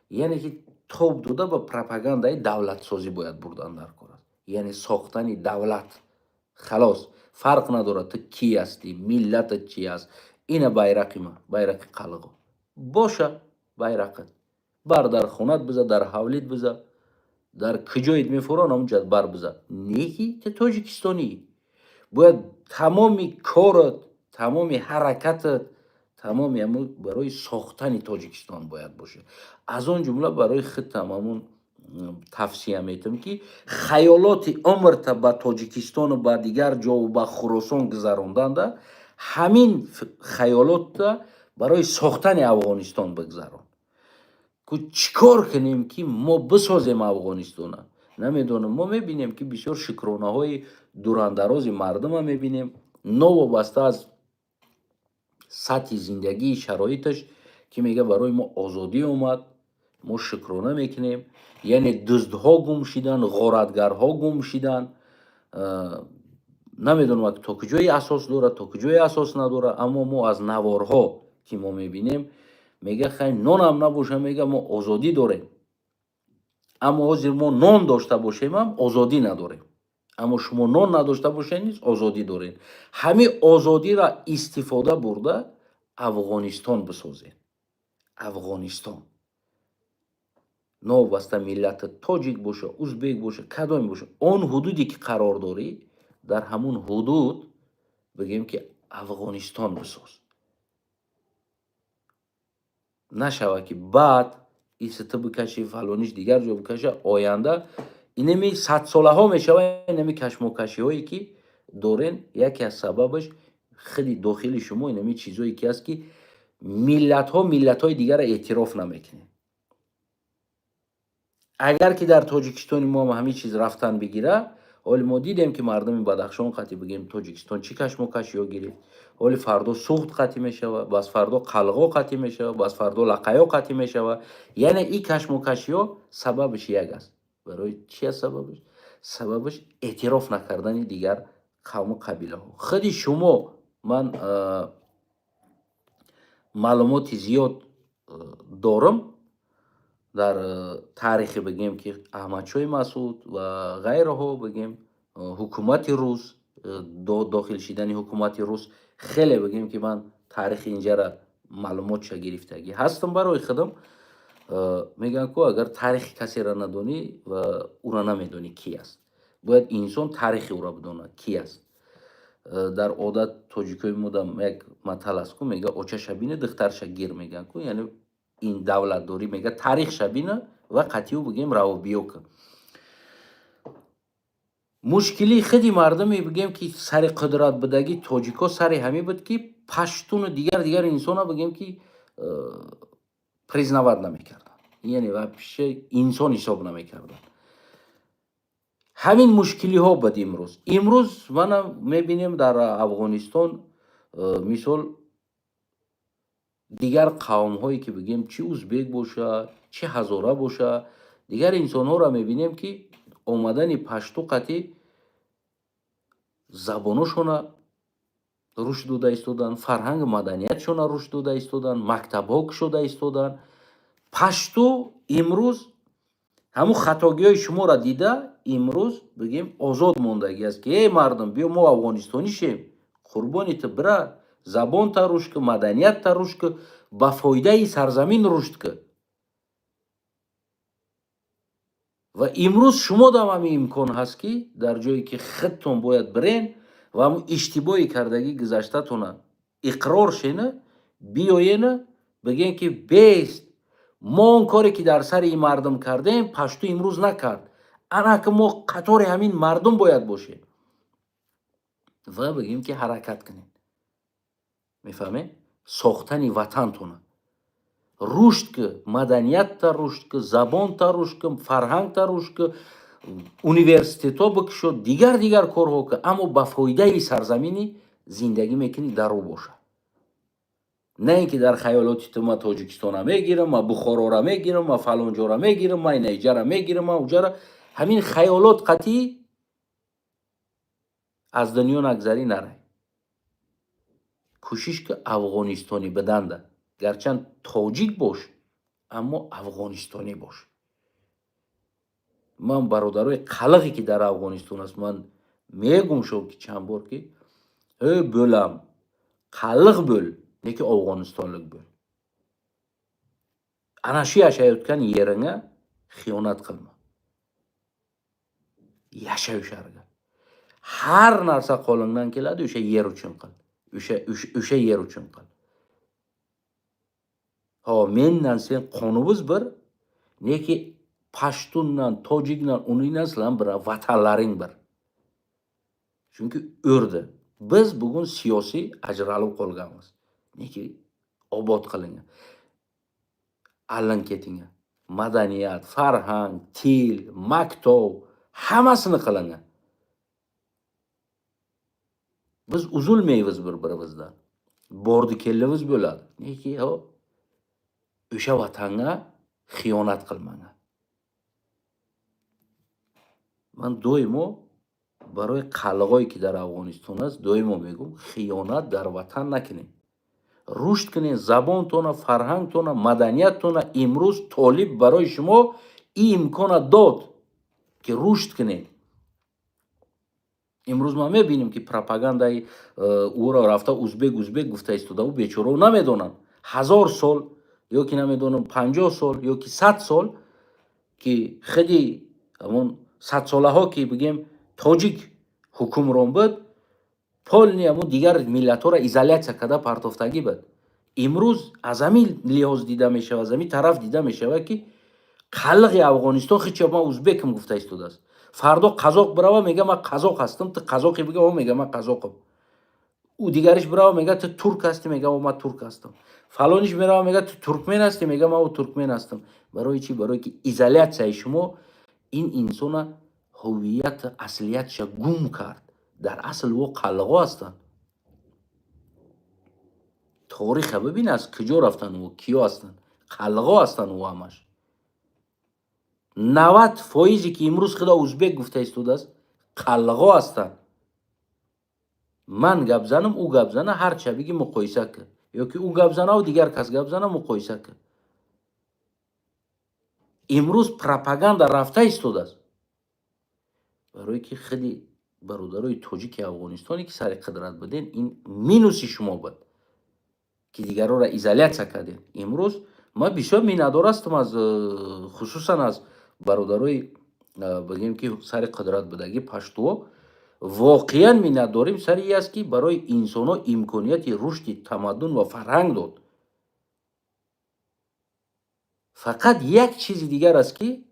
яъне ки тоб дода ба пропагандаи давлатсозӣ бояд бурдан дар кор аст, яъне сохтани давлат. Халос, фарқ надорад, ту кӣ ҳастӣ, миллатат чи аст. Ина байрақи ман, байрақи қалғо боша, байрақат бар дар хонат биза, дар ҳавлит биза, дар куҷоит мефурон, ҳамунҷа бар биза. Неки ту тоҷикистонӣ, бояд тамоми корат, тамоми ҳаракатат, тамоми ҳамун барои сохтани Тоҷикистон бояд бошад. Аз он ҷумла барои худтам ҳамун тавсия метам, ки хаёлоти умрта ба Тоҷикистону ба дигар ҷову ба Хуросон гузаронданда, ҳамин хаёлотта барои сохтани Афғонистон бигзарон. Ку чӣ кор кунем, ки мо бисозем Афғонистона? Намедонам, мо мебинем, ки бисёр шукронаҳои дурандарози мардума мебинем, новобаста аз сатҳи зиндагии шароиташ, ки мега: «Барои мо озодӣ омад, мо шукрона мекунем». Яъне дуздҳо гум шиданд, ғоратгарҳо гум шиданд. Намедонам, то куҷое асос дорад, то куҷое асос надорад, аммо мо аз наворҳо, ки мо мебинем, мега: «Хай, нонам набоша, мега, мо озодӣ дорем». Аммо ҳозир мо нон дошта бошемам, озодӣ надорем. Аммо шумо нон надошта бошед низ озодӣ доред. Ҳамин озодиро истифода бурда, Афғонистон бисозед. Афғонистон, новобаста миллати тоҷик боша, узбек боша, кадоме боша, он ҳудуде, ки қарор дорӣ, дар ҳамун ҳудуд, бигем, ки Афғонистон бисоз. Нашавад, ки баъд исита бикаши, фалониш дигар ҷо бикаша. Оянда инами садсолаҳо мешава. Инами кашмокашиҳое, ки дорен, яке аз сабабаш худи дохили шумо инами чизое, ки аст, ки миллатҳо миллатҳои дигарро эътироф намекунед. Агар ки дар Тоҷикистони мо ҳамин чиз рафтан бигира, Ҳоли мо дидем, ки мардуми Бадахшон қатӣ, бигем, Тоҷикистон чӣ кашмокаш ё гирифт. Ҳоли фардо Суғд қатӣ мешава, бас фардо Қалғо қатӣ мешава, бас фардо Лақаё қатӣ мешава. Яъне ин кашмокашиҳо сабабаш як аст. Барои чи аст сабабаш? Сабабаш эътироф накардани дигар қавму қабилаҳо. Худи шумо, ман маълумоти зиёд дорам дар таърихи, бигем, ки Аҳмадшоҳи Масъуд ва ғайраҳо, бигем, ҳукумати рус, дохил шидани ҳукумати рус. Хеле, бигем, ки ман таърихи инҷара маълумотша гирифтагӣ ҳастам барои худам. Мегӯянд ку, агар таърихи касеро надонӣ ва ӯро намедонӣ, ки аст. Бояд инсон таърихи ӯро бидонад, ки аст. Дар одат тоҷикои модам як матал аст ку, мега: «Очаша бина, духтарша гир», мегӯянд ку. Яъне ин давлатдорӣ, мега, таърихша бина ва қатъиу, бигем, равобиё кун. Мушкилии худи мардуме, бигем, ки сари қудрат будагӣ тоҷико сари ҳамин буд, ки паштуну дигар инсона, бигем, ки признавать намекарданд, яъне вообще инсон ҳисоб намекарданд. Ҳамин мушкилиҳо буд. Имрӯз мана мебинем, дар Афғонистон, мисол, дигар қавмҳое ки, бигем, чӣ узбек боша, чӣ ҳазора боша, дигар инсонҳоро мебинем, ки омадани пашту қатӣ забоношона рушд дода истоданд, фарҳангу маданиятшона рушд дода истоданд, мактабҳо кушода истоданд. Пашту имрӯз ҳамун хатогиҳои шуморо дида, имрӯз, бигем, озод мондагӣ аст, ки: «Эй мардум, биё, мо афғонистонӣ шем, қурбони ту, бира, забонта рушд ку, маданиятта рушд ку, ба фоидаи сарзамин рушд ку». Ва имрӯз шумо дам ҳамин имкон ҳаст, ки дар ҷое ки худтон бояд бирен ва ҳамун иштибоҳи кардагӣ гузаштатона иқрор шена, биёена, бигӯен, ки бест, мо он коре ки дар сари ин мардум кардем, пашту имрӯз накард, ана ки мо қатори ҳамин мардум бояд бошем ва, бигем, ки ҳаракат кунем. Мефаҳмед, сохтани ватантона рушд ку, маданиятта рушд ку, забонта рушд ку, фарҳангта рушд ку, университетҳо бикушо, дигар дигар корҳо ку, аммо ба фоидаи сарзамини зиндагӣ мекунӣ, дар ӯ бошад, на ин ки дар хаёлоти ту: «Ман Тоҷикистона мегирам, ман Бухорора мегирам, ман фалонҷора мегирам, ман инаиҷара мегирам, ман уҷара». Ҳамин хаёлот қатъӣ аз дунё нагзарӣ, нарай. Кӯшиш ки афғонистонӣ биданда. Гарчанд тоҷик бош, аммо афғонистонӣ бош. Ман бародарои қалиғе ки дар Афғонистон аст, ман мегум шо, ки чанд бор, ки э бӯлам, қалиғ бӯл, неки афғонистонлик бӯл. Ана shu yashayotgan yeringga xiyonat qilma, yasha o'sha yerga. Har narsa qo'lingdan keladi, o'sha yer uchun qil, o'sha yer uchun qil. Ho, mendan sen qonimiz bir, neki pashtundan, tojikdan, uningdan sizlar bir vatanlaring bir, chunki o'rdi. Biz bugun siyosiy ajralib qolganmiz, neki obod qilingan, allan ketingan madaniyat, farhang, til, maktov, hammasini qilingan. Biz uzilmaymiz bir birimizdan, bordi keldimiz bo'ladi, neki ho, o'sha vatanga xiyonat qilmang. Ман доимо барои қалғое ки дар Афғонистон аст, доимо мегӯм: хиёнат дар ватан накунед, рушд кунед забонтона, фарҳангтона, маданиятона. Имрӯз Толиб барои шумо ин имкона дод, ки рушд кунед. Имрӯз ман мебинем, ки пропагандаи ӯро рафта узбек, узбек гуфта истода. Ӯ бечорао намедонанд, 1000 сол ё ки намедонам, 50 сол ё ки 100 сол, ки худи ҳамон садсолаҳо, ки, бигем, тоҷик ҳукмрон буд, полный ҳамун дигар миллатҳоро изолятсия карда партофтагӣ буд. Имрӯз аз ҳамин лиҳоз дида мешавад, аз ҳамин тараф дида мешавад, ки қалиғи Афғонистон хича «ман узбекам» гуфта истодааст. Фардо қазоқ бирава, мега: «Ман қазоқ ҳастам». «Ту қазоқӣ?» Бига, о, мега: «Ман қазоқам». Ӯ дигариш бирава, мега: «Ту турк ҳастӣ?» Мега: «О, ман турк ҳастам». Фалониш мерава, мега: «Ту туркмен ҳастӣ?» Мега: «Ман туркмен ҳастам». Барои чӣ? Барое ки изолятсияи шумо ин инсона Ҳувият, аслиятша гум кард. Дар асл ӯ қалғо ҳастанд. Тариха бибин, аз куҷо рафтан ӯ, киё ҳастанд. Қалғо ҳастанд ӯ ҳамаш. 90 фоизе, ки имрӯз худо узбек гуфта истодааст, қалғо ҳастанд. Ман гап занам, ӯ гап зана, ҳарча биги, муқоиса кун, ё ки ӯ гап занаву дигар кас гап зана, муқоиса кун. Имрӯз пропаганда рафта истодааст, барое ки худи бародарои тоҷики Афғонистоне, ки сари қудрат буден, ин минуси шумо буд, ки дигарора изолятсия кардем. Имрӯз ман бисёр миннатдор ҳастам аз хусусан аз бародарои, бигем, ки сари қудрат будагӣ, паштуо. Воқеан миннатдорим сари ин аст, ки барои инсонҳо имконияти рушди тамаддун ва фарҳанг дод. Фақат як чизи дигар аст, ки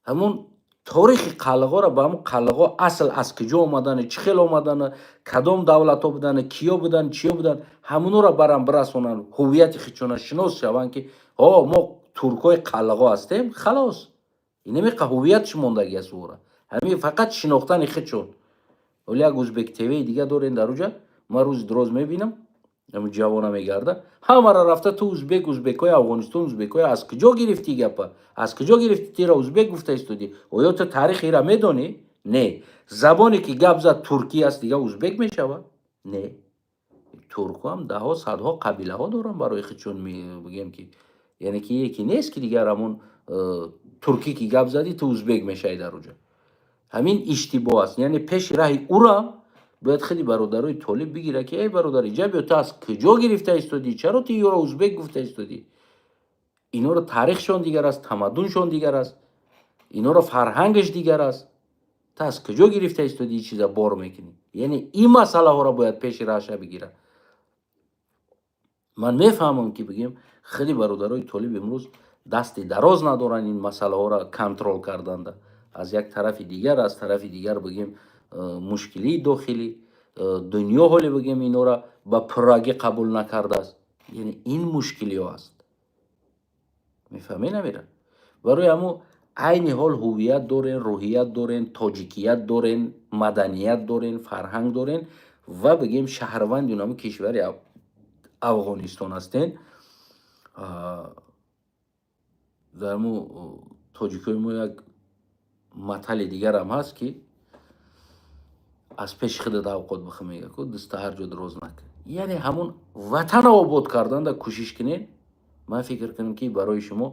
ҳамун торихи қалғоро ба ҳамун қалғо асл аз куҷо омадани, чӣ хел омадани, кадом давлатҳо буданд, киё буданд, чиё буданд, ҳамунҳоро барам бирасонанд, ҳуввияти худшона шинос шаванд, ки ҳо, мо туркҳои қалғо ҳастем. Халос, инамиқа ҳуввиятш мондагӣ аст ӯра, ҳамин фақат шинохтани худшон. Ҳоло як Узбек ТВ дига дорем дар уҷа, ман рӯзи дроз мебинам, ҳамун ҷавона мегарда, ҳамара рафта: «Ту узбек, узбекҳои Афғонистон, узбекҳои аз куҷо гирифтӣ гапа? Аз куҷо гирифтӣ, тира узбек гуфта истодӣ? Оё ту таърихи ира медонӣ?» Не, забоне ки гап зад, туркӣ аст, дига узбек мешавад? Не, туркҳо ҳам даҳҳо, садҳо қабилаҳо доранд барои худшон, бигем ки, яъне ки яке нест, ки дигар ҳамун туркӣ ки гап задӣ, ту узбек мешавӣ. Дар уҷа ҳамин иштибоҳ аст. Яъне пеши раҳи ӯра бояд худи бародарои толиб бигирад, ки эй бародар, иҷа биё, ту аз куҷо гирифта истодӣ? Чаро ту ёро узбек гуфта истодӣ? Инҳоро таърихшон дигар аст, тамаддуншон дигар аст, инҳоро фарҳангаш дигар аст. Ту аз куҷо гирифта истодӣ, ин чиза бор мекунӣ? Яъне ин масъалаҳоро бояд пеши раҳша бигирад. Ман мефаҳмам, ки бигем, худи бародарои толиб имрӯз дасти дароз надоранд ин масъалаҳоро контрол карданда. Аз як тарафи дигар, аз тарафи дигар, бигем, мушкилии дохилӣ, дунё ҳоле, бигем, инора ба пуррагӣ қабул накардааст. Яъне ин мушкилиҳо аст, мефаҳмед намера? Барои ҳамун айни ҳол ҳуввият дорен, рӯҳият дорен, тоҷикият дорен, маданият дорен, фарҳанг дорен ва, бигем, шаҳрванди унамо кишвари Афғонистон ҳастен. Дар мо, тоҷикои мо, як матали дигарам ҳаст, ки аз пеши худат авқот бихӯ, мега ку, даста ҳар ҷо дароз накун. Яъне ҳамун ватана обод карданда кӯшиш кунед. Ман фикр кунам, ки барои шумо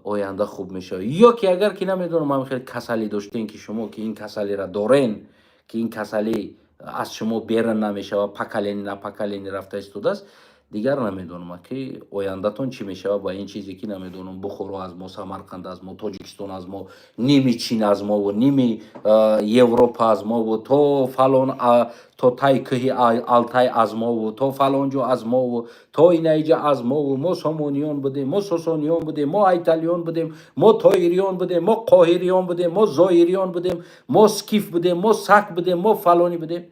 оянда хуб мешавад. Ё ки агар ки намедонам, ҳам хеле касалӣ доштем, ки шумо ки ин касалиро дорен, ки ин касалӣ аз шумо берун намешавад, поколение на поколение рафта истодааст, дигар намедонам, ки ояндатон чӣ мешавад. Ба ин чизе ки намедонам, Бухоро аз мо, Самарқанд аз мо, Тоҷикистон аз мо, ними Чин аз мову ними Европа аз мову то фалон, то тай кӯҳи Алтай аз мову то фалон ҷо аз мову то инаиҷа аз мову. Мо Сомониён будем, мо Сосониён будем, мо Айталиён будем, мо Тоириён будем, мо Қоҳириён будем, мо Зоириён будем, мо скиф будем, мо сак будем, мо фалонӣ будем.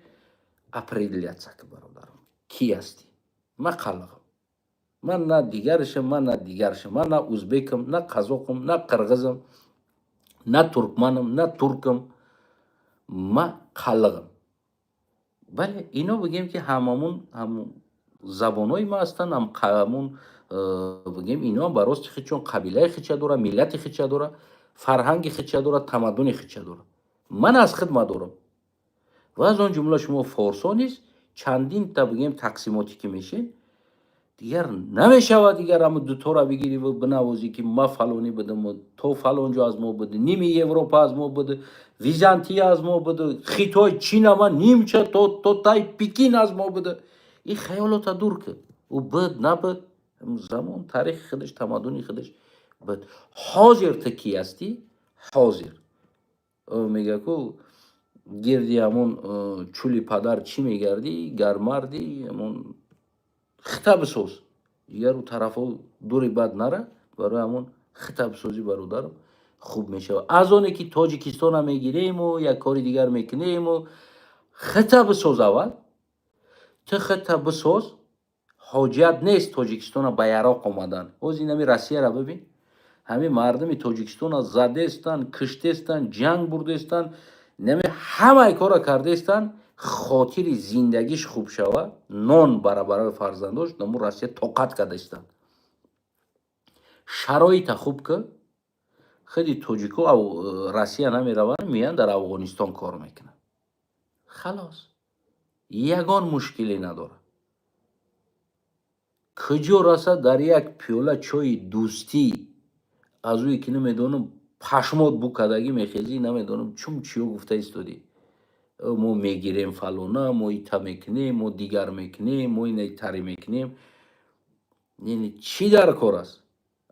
Определяться ки, бародарам, кӣ ҳастӣ? Ман қалғам, ман на дигаршам, ман на дигаршам, ман на узбекам, на қазоқам, на қирғизам, на туркманам, на туркам, ман қалғам. Бале, ино, бигем, ки ҳамамун ҳамун забонҳои ма ҳастанд, ҳамун, бигем, ино ҳам ба рости худшон қабилаи худша дора, миллати худша дора, фарҳанги худша дора, тамаддуни худша дора. Ман аз худ мадорам. Ва аз он ҷумла шумо форсо низ чандин та, бигем, тақсимотӣ ки мешед, дигар намешавад. Дигар ҳама дутора бигирӣ ва бинавозӣ, ки ма фалонӣ будам, то фалон ҷо аз мо буд, ними Европа аз мо буд, Византия аз мо буд, Хитой, Чин ама нимча то тай Пекин аз мо буд. Ин хаёлота дур кун. Ӯ буд, набуд, замон, таърихи худаш, тамаддуни худаш буд. Ҳозир ту кӣ ҳастӣ? Ҳозир мега ку, гирди ҳамон чули падар чӣ мегардӣ? Гармарди ҳамон хита бисоз, дигар ӯ тарафҳо дури бад нара. Барои ҳамон хита бисозӣ, бародарам, хуб мешавад, аз оне ки Тоҷикистона мегирему як кори дигар мекунему. Хита бисоз аввал, ту хита бисоз. Ҳоҷат нест Тоҷикистона ба яроқ омадан. Ҳоз инами Россияра бибин. Ҳамин мардуми Тоҷикистона задестанд, киштестанд, ҷанг бурдестанд, нами ҳамаи корро кардестанд, хотири зиндагиш хуб шава, нон бара барои фарзандош, наму Россия тоқат кардастанд. Шароита хуб ки хеле тоҷико Россия намераванд, меянд, дар Афғонистон кор мекунанд. Халос, ягон мушкиле надорад. Куҷо расад, дар як пиёла чойи дӯстӣ аз ӯе ки намедонам пашмот бу кардагӣ мехезӣ, намедонам чум чиё гуфта истодӣ: мо мегирем фалона, мо ита мекунем, мо дигар мекунем, мо ина тари мекунем. Яъне чӣ дар кор аст?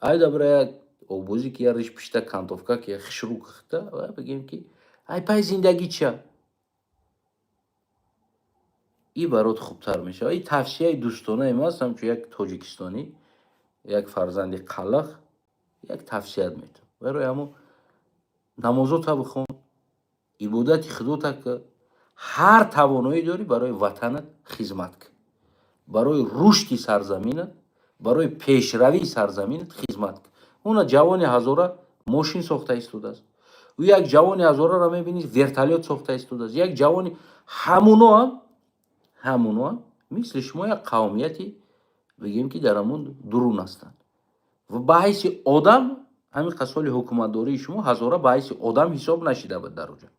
Айда бира як обозӣ ки я риш пишта кантовка ки я хишрӯ кихта ва бигем ки ай пай зиндагӣ чия, и барот хубтар мешавад. И тавсияи дӯстонаи ма аст, ҳамчун як тоҷикистонӣ, як фарзанди қалақ, як тавсият метавон. Барои ҳамо намозота бихон, ибодати худота ки ҳар тавоноӣ дорӣ, барои ватанат хизмат кун, барои рушди сарзаминат, барои пешравии сарзаминат хизмат кун. Уна ҷавони ҳазора мошин сохта истодааст, ӯ як ҷавони ҳазораро мебинӣ, вертолёт сохта истодааст. Як ҷавони ҳамуноам мисли шумо як қавмияти, бигем ки дар ҳамун дурун ҳастанд ва ба ҳайси одам ҳамин қасоли ҳукуматдории шумо ҳазора ба ҳайси одам ҳисоб нашида буд дар оҷа.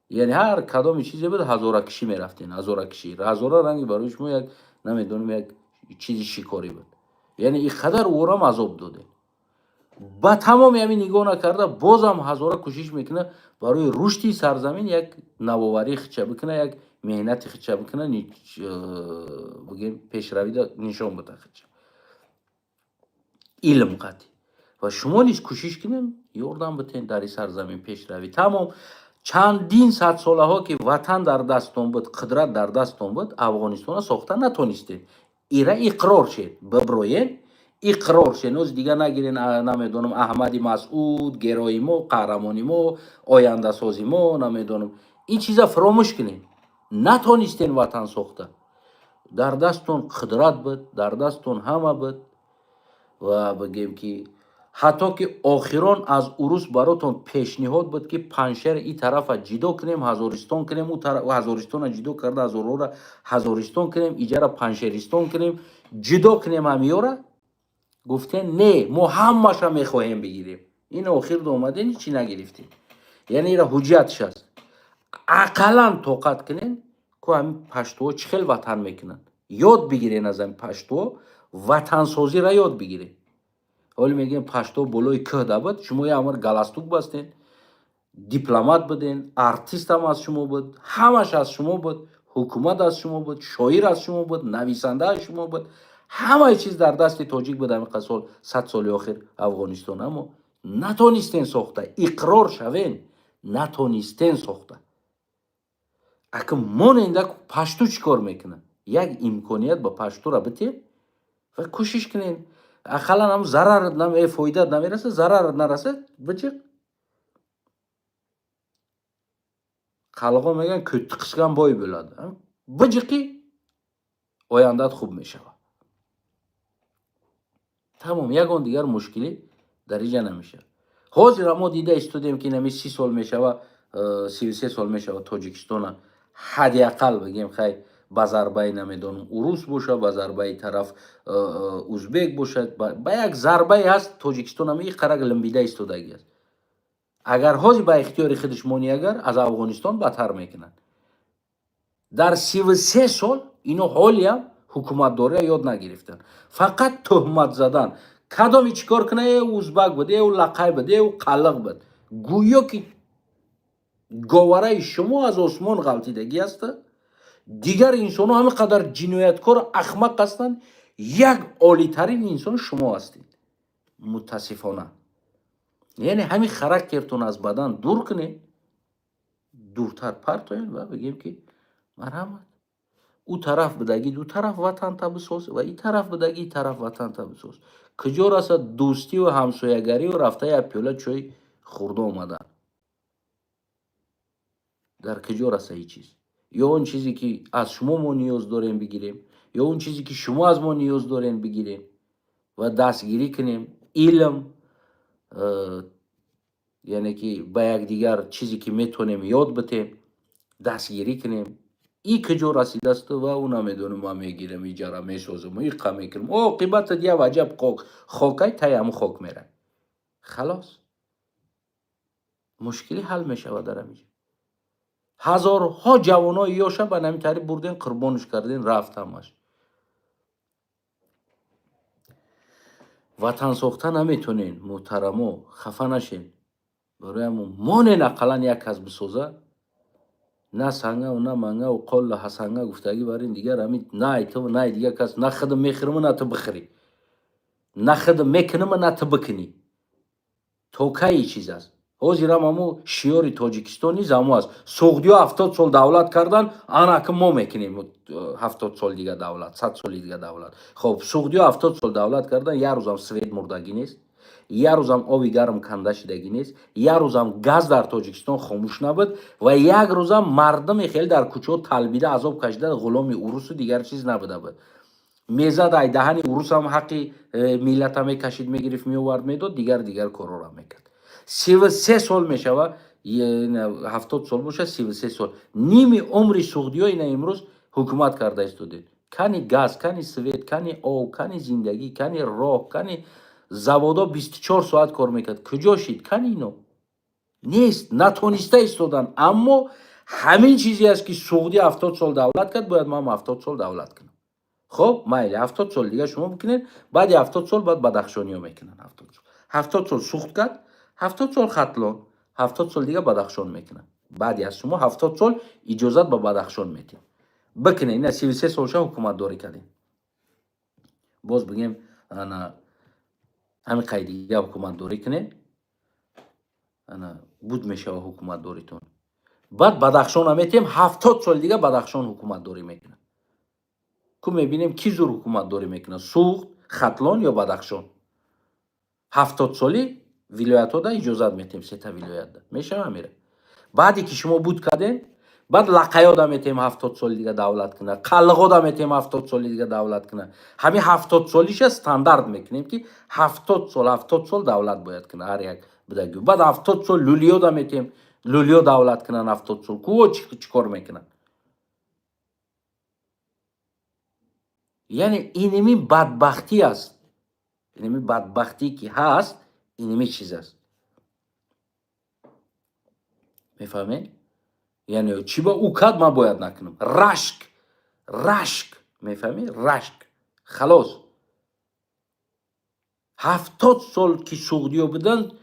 Яъне ҳар кадоми чизе буд, ҳазоракишӣ мерафтен, ҳазоракишӣ, ҳазора ранги барои шумо як, намедонам, як чизи шикорӣ буд. Яъне ин қадар ӯрам азоб додем, ба тамоми ҳамин нигоҳ накарда, бозам ҳазора кӯшиш мекунад барои рушди сарзамин як навоварии хича бикунад, як меҳнати хича бикунад, бигем, пешравида нишон буда хича илм қатӣ. Ва шумо низ кӯшиш кунем, ёрдам битен дар ин сарзамин пешравӣ. Тамом, чандин садсолаҳо ки ватан дар дасттон буд, қудрат дар дасттон буд, Афғонистона сохта натонистед. Ира иқрор шед, биброен, иқрор шед. Ноз дига нагирен, намедонам, Аҳмади Масъуд герои мо, қаҳрамони мо, ояндасози мо, намедонам, ин чиза фаромӯш кунед. Натонистен ватан сохта. Дар дасттон қудрат буд, дар дасттон ҳама буд ва бигем ки ҳатто ки охирон аз урус баротон пешниҳод буд ки Паншер и тарафа ҷидо кунем, ҳазористон кунем, ҳазористона ҷидо карда, ҳазорора ҳазористон кунем, иҷара паншеристон кунем, ҷидо кунем ҳамиёра. Гуфтен: не, мо ҳамаша мехоҳем бигирем. Ин охир омаден, ҳичи нагирифтем. Яъне ира ҳуҷҷатш аст. Ақаллан тоқат кунен, ку ҳамин паштуҳо чӣ хел ватан мекунанд, ёд бигирен. Аз ҳамин паштуҳо ватансозиро ёд бигирен. Ҳоле мегӯем, пашто болои кӯҳда буд, шумо як амр галстук бастен, дипломат буден, артистам аз шумо буд, ҳамаш аз шумо буд, ҳукумат аз шумо буд, шоир аз шумо буд, нависанда аз шумо буд, ҳамаи чиз дар дасти тоҷик буд ҳамин сол, 100 соли охир Афғонистон. Аммо натонистен сохта. Иқрор шавен, натонистен сохта. Ака моненда, пашту чӣ кор мекунад? Як имконият ба паштура битем ва кӯшиш кунем, ақаллан ҳам зарарат, фоидаат намерасад, зарарат нарасад, биҷиқ. Қалғо мегӯянд, кӯтти қисган бой bo'ladi. Биҷиқӣ, ояндаат хуб мешавад. Тамом, ягон дигар мушкилӣ дар иҷа намешавад. Ҳозира мо дида истодем ки нами 30 сол мешава, 33 сол мешава, Тоҷикистона ҳадди ақал, бигем, хай, ба зарбаи, намедонам, урус бошад, ба зарбаи тараф узбек бошад, ба як зарбае ҳаст, Тоҷикистон ҳам иқарак лимбида истодагӣ аст. Агар ҳозир ба ихтиёри худаш монӣ, агар аз Афғонистон бадтар мекунанд. Дар 33 сол ино ҳолиам ҳукуматдориро ёд нагирифтанд, фақат тӯҳмат задан. Кадоми чӣ кор кунад, э узбак буд, э лақай буд, э қаллиқ буд. Гӯё ки говараи шумо аз осмон ғалтидагӣ аста, дигар инсонҳо ҳамин қадар ҷинояткору ахмақ ҳастанд, як олитарин инсон шумо ҳастед. Мутасифона, яъне ҳамин характертон аз бадан дур кунед, дуртар партоед ва бигем ки марҳамат, ӯ тараф бидагӣ, ду тараф ватанта бисоз ва и тараф бидагӣ, и тараф ватанта бисоз. Куҷо расад дӯстиву ҳамсоягариву рафта як пиёла чой хӯрда омадан? Дар куҷо раса ин чиз? Ё он чизе ки аз шумо мо ниёз дорем бигирем, ё он чизе ки шумо аз мо ниёз дорем бигирем ва дастгирӣ кунем, илм. Яъне ки ба якдигар чизе ки метонем ёд битем, дастгирӣ кунем. И куҷо расидасту ва ӯ намедонам, ман мегирам, иҷара месозам, иқа мекунам, оқибатат я ваҷаб хокай таи ҳамун хок мерай. Халос, мушкилӣ ҳал мешавад. Дар ҳамиҷа ҳазорҳо ҷавонои ёша ба нами тариқ бурден, қурбонш карден, рафт ҳамаш. Ватан сохта наметонен, муҳтарамо, хафа нашен. Барои ҳамун монен, ақаллан як кас бисоза, на сангаву на мангаву қолла ҳасанга гуфтагӣ бар ин дигар ҳамин на айту, на дигар кас, на худам мехӯрму, на ту бихӯрӣ, на худам мекунаму, на ту бикунӣ. То кай чиз аст? Ҳозирам ҳаму шиёри Тоҷикистон низ ҳамо аст. Суғдиё 70 сол давлат кардан, ана ки мо мекунем 70 сол дига давлат, 100 соли дига давлат. Хоб, суғдиё 70 сол давлат кардан, як рӯзам свет мурдагӣ нест, як рӯзам оби гарм канда шидагӣ нест, як рӯзам газ дар Тоҷикистон хомӯш набуд ва як рӯзам мардуме хеле дар кӯчаҳо талбида, азоб кашида, ғуломи урусу дигар чиз набуда буд. Мезад ай даҳани урусам ҳаққи миллата мекашид, мегирифт, меовард, медод, дигар дигар корҳоро мекард. 33 сол мешава, 70 сол боша, 33 сол, ними умри суғдиё ина имрӯз ҳукумат карда истодед. Кани газ, кани свет, кани об, кани зиндагӣ, кани роҳ, кани заводо 24 соат кор мекард, куҷо шид? Кани ино нест, натониста истодан. Аммо ҳамин чизе аст, ки суғдӣ 70 сол давлат кард, бояд ман 70 сол давлат кунам. Хоб, майли, 70 сол дига шумо бикунед, баъди 70 сол баъд бадахшониё мекунанд 70 сол. 70 сол Суғд кард, 70 сол Хатлон, 70 сол дига Бадахшон мекунад. Баъди аз шумо 70 сол иҷозат ба Бадахшон метиҳем, бикунед. Ина 33 солша ҳукуматдорӣ кардем, боз бигем, ана ҳамин қайд дига ҳукуматдорӣ кунед, ана буд мешава ҳукуматдоритон. Баъд Бадахшона метиҳем, 70 соли дига Бадахшон ҳукуматдорӣ мекунад. Ку мебинем, ки зур ҳукуматдорӣ мекунад: Суғд, Хатлон ё Бадахшон. 70 солӣ вилоятҳода иҷозат метиҳем, сета вилоятда мешава, мера. Баъде ки шумо буд кардем, баъд лақаёда метиҳем, 70 соли дига давлат кунад, қалғода метиҳем, 70 соли дига давлат кунад. Ҳамин 70 солиша стандарт мекунем, ки 70 сол, 70 сол давлат бояд кунад ҳар як будагӣ. Баъд 70 сол лулиёда метиҳем, лулиё давлат кунанд 70 сол. Куво чӣ кор мекунанд? Яъне иними бадбахтӣ аст, иними бадбахтӣ ки ҳаст, иними чиз аст, мефаҳмед? Яъне чӣ ба ӯ кад, ман бояд накунам? Рашк, рашк, мефаҳмӣ? Рашк, халос. 70 сол ки суғдиё буданд,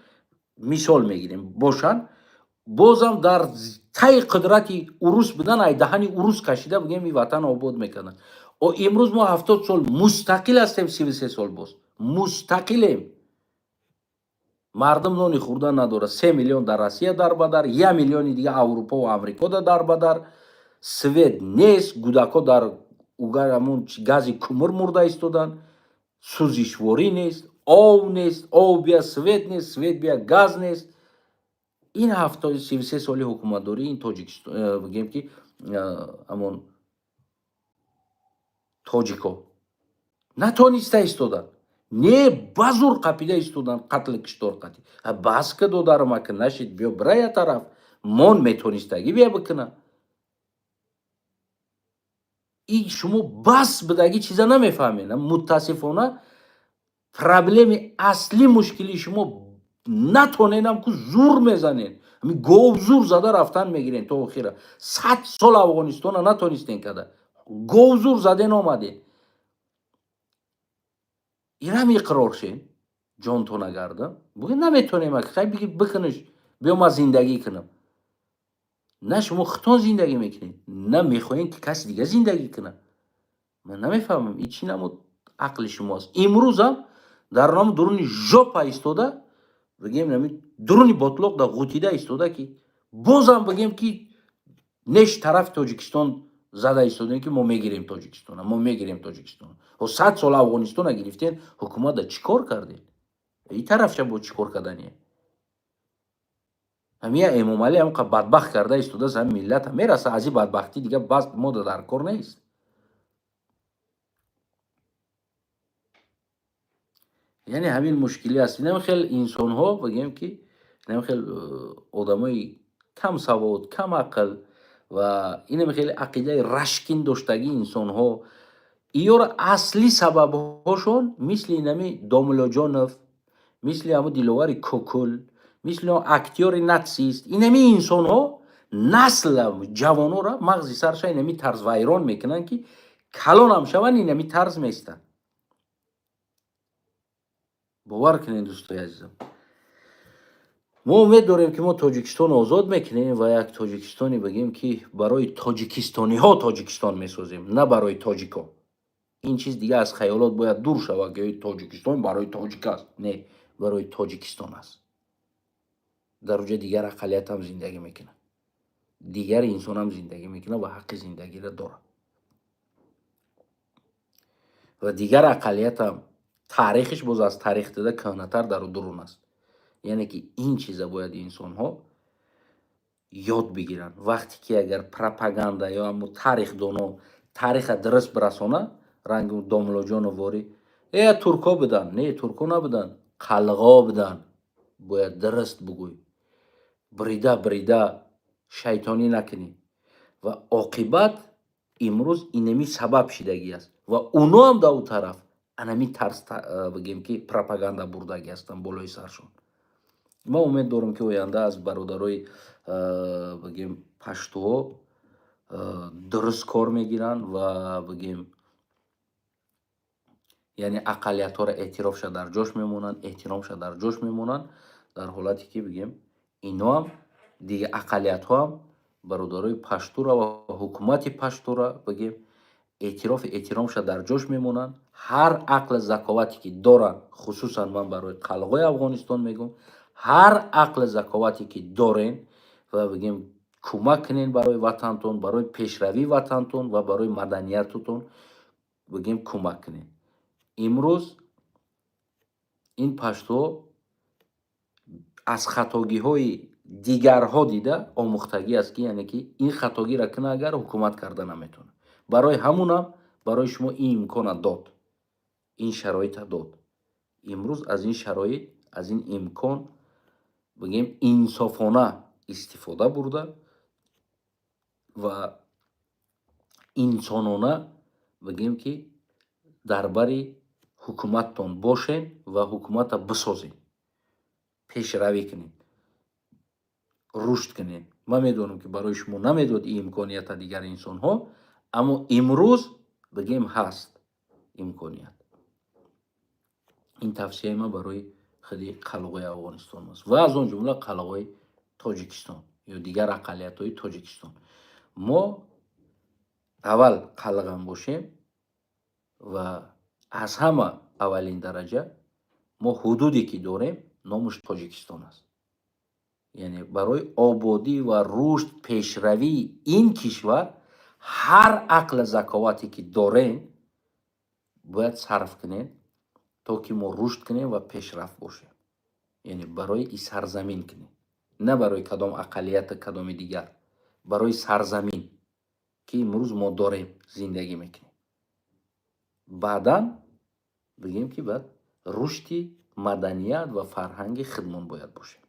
мисол мегирем, бошанд, бозам дар таи қудрати урус будан, ай даҳани урус кашида, бигем, и ватан обод мекарданд. О имрӯз мо 70 сол мустақил ҳастем, 33 сол боз мустақилем, мардум нони хӯрдан надорад, 3 миллион дар Россия дар бадар, 1 миллиони дига Аврупо ва Амрикода дар бадар, свет нест, гудако дар угар ҳамун гази кумур мурда истоданд, сӯзишворӣ нест, об нест, об бия свет нест, свет бия газ нест. Ин 73 соли ҳукуматдории ин Тоҷикистон, бигем ки ҳамон тоҷико натониста истоданд, не ба зур қапида истоданд, қатли киштор қатӣ. Бас ка, додарам, ака, нашид, биё бирая тараф мон, метонистагӣ бия бикуна. И шумо бас бидагӣ чиза намефаҳмед. Мутаассифона, проблеми аслӣ, мушкилии шумо натонедам ку зур мезанед, ҳамин гов зур зада рафтан мегирен то охира. 100 сол Афғонистона натонистен када, гов зур заден омаден. Ирам иқрор шен, ҷонто нагардам, буги наметонем, хай биги бикуниш, биё ман зиндагӣ кунам. На шумо худтон зиндагӣ мекунед, на мехоҳем, ки каси дига зиндагӣ кунад. Ман намефаҳмам, ин чӣ намуд ақли шумо аст. Имрӯзам дар номи дуруни жопа истода, бигем, нами дуруни ботлоқ да ғутида истода, ки бозам бигем, ки неш тарафи Тоҷикистон зада истодем, ки мо мегирем Тоҷикистона, мо мегирем Тоҷикистона. Ҳо, 100 сол Афғонистона гирифтен, ҳукуматда чӣ кор кардед? И тарафша бо чӣ кор кардание? Ҳамия Эмомалӣ ҳамқа бадбахт карда истодааст ҳами миллата, мераса аз ин бадбахтӣ дига, бас, мода дар кор нест. Яъне ҳамин мушкилӣ аст. Инам хел инсонҳо, бигем ки инам хел одамои камсавод, камақл ва инам хеле ақидаи рашкин доштагии инсонҳо, иёро аслӣ сабабҳошон мисли инами Домуллоҷонов, мисли ҳамо Диловари Кокул, мисли актёри натсист, инами инсонҳо насла ҷавонора мағзи сарша инами тарз вайрон мекунанд, ки калонам шаванд, инами тарз меистанд. Бовар кунед, дӯстои азизам, мо умед дорем, ки мо Тоҷикистон озод мекунем ва як Тоҷикистоне, бигем ки барои тоҷикистониҳо Тоҷикистон месозем, на барои тоҷико. Ин чиз дига аз хаёлот бояд дур шавад, ки Тоҷикистон барои тоҷик аст. Не, барои Тоҷикистон аст. Дар оҷа дигар ақаллиятам зиндагӣ мекунад, дигар инсонам зиндагӣ мекунад ва ҳаққи зиндагиро дорад ва дигар ақаллиятам таърихиш боз аз таърих дида кӯҳнатар дару дурун аст. Яъне ки ин чиза бояд инсонҳо ёд бигиранд. Вақте ки агар пропаганда ё ҳамо тарихдоно тариха дуруст бирасона, ранги Домуллоҷонов ворӣ, турко буданд. Не, турко набуданд, қалғо буданд. Бояд дуруст бугӯй, брида брида шайтонӣ накунӣ. Ва оқибат имрӯз инами сабаб шидагӣ аст ва уноам дар ӯ тараф анами тарз, бигем ки пропаганда бурдагӣ ҳастанд болои саршон. Ма умед дорам, ки оянда аз бародарои, бигем, паштуҳо дуруст кор мегиранд ва, бигем, яъне ақаллиятҳоро эътирофша дар ҷош мемонанд, эҳтиромша дар ҷош мемонанд. Дар ҳолате ки, бигем, иноам дига ақаллиятҳоам бародарои паштура ва ҳукумати паштура, бигем, эътирофи эҳтиромша дар ҷош мемонанд. Ҳар ақли заковате ки доранд, хусусан ман барои қалғои Афғонистон мегӯм, ҳар ақли заковате ки дорен ва, бигем, кӯмак кунен барои ватантон, барои пешравии ватантон ва барои маданиятутон, бигем, кӯмак кунен. Имрӯз ин паштуҳо аз хатогиҳои дигарҳо дида омӯхтагӣ аст, ки яъне ки ин хатогиро куна, агар ҳукумат карда наметавонад. Барои ҳамунам барои шумо ин имкона дод, ин шароита дод. Имрӯз аз ин шароит, аз ин имкон, бигем, инсофона истифода бурда ва инсонона, бигем, ки дар бари ҳукуматтон бошен ва ҳукумата бисозем, пешравӣ кунем, рушд кунем. Ман медонам, ки барои шумо намедод ин имконията дигар инсонҳо, аммо имрӯз, бигем, ҳаст имконият. Ин тавсияи ман барои худи қалғои Афғонистон аст ва аз он ҷумла қалғои Тоҷикистон ё дигар ақаллиятҳои Тоҷикистон. Мо аввал қалғам бошем ва аз ҳама аввалин дараҷа мо ҳудуде ки дорем, номаш Тоҷикистон аст. Яъне барои ободӣ ва рушд, пешравии ин кишвар ҳар ақли заковате ки дорем, бояд сарф кунем, то ки мо рушд кунем ва пешрафт бошем. Яъне барои и сарзамин кунем, на барои кадом ақаллията, кадоми дигар, барои сарзамин, ки имрӯз мо дорем, зиндагӣ мекунем. Баъдан, бигем, ки баъд рушди маданият ва фарҳанги худмон бояд бошем.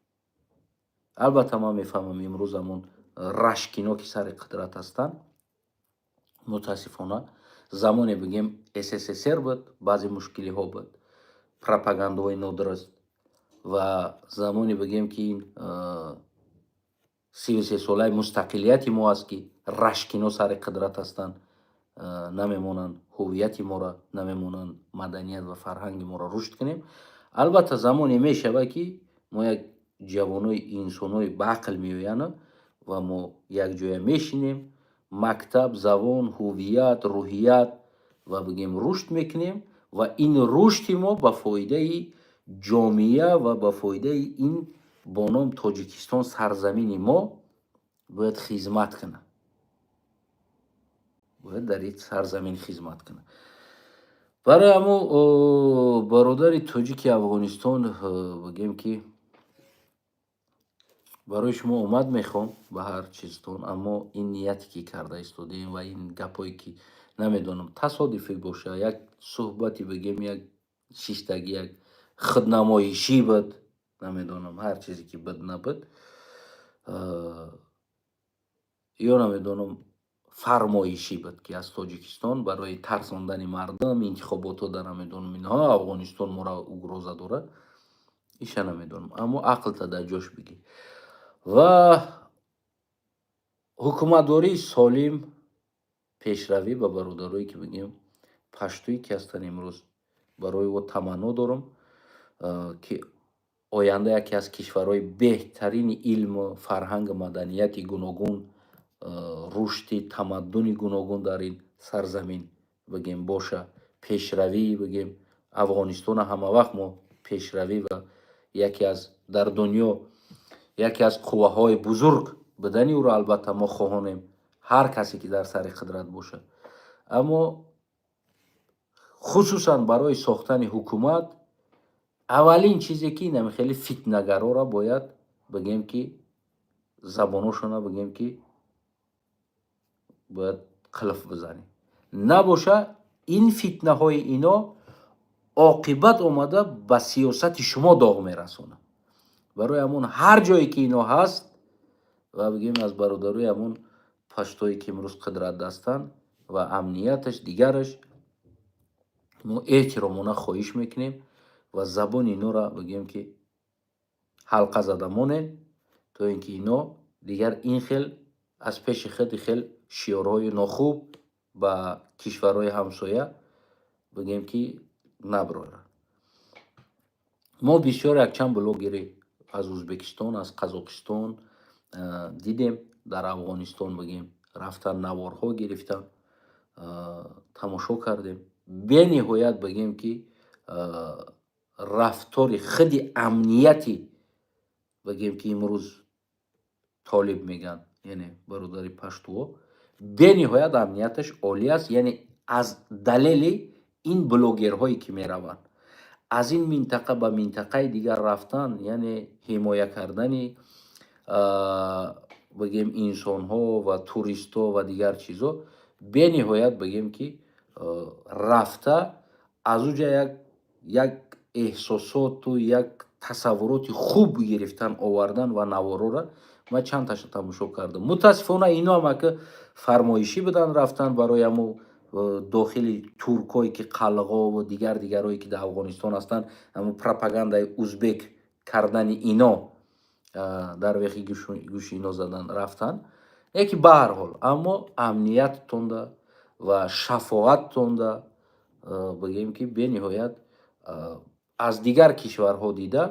Албатта, ман мефаҳмам, имрӯз ҳамон рашкино, ки сари қудрат ҳастанд, мутаассифона, замоне, бигем, СССР буд, баъзе мушкилиҳо буд, пропагандаҳои нодуруст ва замоне, бигем, ки ин 33 солаи мустақилияти мо аст, ки рашкино сари қудрат ҳастанд, намемонанд ҳуввияти моро, намемонанд маданият ва фарҳанги моро рушд кунем. Албатта, замоне мешавад, ки мо як ҷавонои инсонҳои баақл меоянд ва мо якҷоя мешинем, мактаб, забон, ҳуввият, рӯҳият ва, бигем, рушд мекунем ва ин рушди мо ба фоидаи ҷомеа ва ба фоидаи ин бо ном Тоҷикистон, сарзамини мо бояд хизмат кунад, бояд дар ин сарзамин хизмат кунад. Барои ҳамо, бародари тоҷики Афғонистон, бигем, ки барои шумо омад мехоҳам ба ҳар чизтон, аммо ин нияте ки карда истодаем ва ин гапҳое ки намедонам, тасодуфӣ боша, як суҳбати, бигем, як шиштагӣ, як Худнамоишӣ буд, намедонам, ҳар чизе ки буд, набуд ё намедонам, фармоишӣ буд, ки аз Тоҷикистон барои тарсондани мардум интихоботҳо да, намедонам, инҳо Афғонистон моро угроза дорад, иша намедонам, аммо ақлта дар ҷош бигир. Ва ҳукуматдории солим, пешравӣ ба бародарое, ки бигем, паштуе ки ҳастанд имрӯз, барои о таманно дорам, ки оянда яке аз кишварҳои беҳтарини илму фарҳангу маданияти гуногун, рушди тамаддуни гуногун дар ин сарзамин, бигем, боша. Пешравӣ, бигем, Афғонистона ҳамавақт мо пешравӣ ва яке аз дар дунё яке аз қувваҳои бузург будани ӯро албатта мо хоҳонем, ҳар касе ки дар сари қудрат бошад. Аммо хусусан барои сохтани ҳукумат аввалин чизе ки инами хеле фитнагароро бояд, бигем, ки забоношона, бигем, ки бояд қилф бизанем. Набоша, ин фитнаҳои ино оқибат омада ба сиёсати шумо доғ мерасонад. Барои ҳамон ҳар ҷое ки ино ҳаст ва, бигем, аз бародарои ҳамон паштое ки имрӯз қудрат дастанд ва амнияташ дигараш, мо эҳтиромона хоҳиш мекунем ва забони инора, бигем, ки ҳалқа зада монем, то ин ки ино дигар ин хел аз пеши худ хел шиёрҳои нохуб ба кишварҳои ҳамсоя, бигем, ки наброранд. Мо бисёр якчанд блогери аз Ӯзбекистон, аз Қазоқистон дидем, дар Афғонистон, бигем, рафтан, наворҳо гирифтан, тамошо кардем. Бениҳоят, бигем, ки рафтори худи амнияти, бигем, ки имрӯз толиб мегӯянд, яъне бародари паштуо, бениҳоят амнияташ олӣ аст. Яъне аз далели ин блогерҳое ки мераванд аз ин минтақа ба минтақаи дигар рафтан, яъне ҳимоя кардани, бигем, инсонҳо ва туристҳо ва дигар чизҳо, бениҳоят, бигем, ки рафта аз уҷа як эҳсосоту як тасаввуроти хуб гирифтан, овардан ва наворора ман чандташа тамошо кардам. Мутаассифона, ино ҳам ака фармоишӣ будан, рафтан барои ҳамо дохили туркое ки қалғову дигар дигарое ки дар Афғонистон ҳастанд, ҳамо пропагандаи узбек кардани ино дар вехи гӯши ино задан рафтан. Яки баҳар ҳол, аммо амнияттонда ва шафоаттонда, бигем, ки бениҳоят аз дигар кишварҳо дида,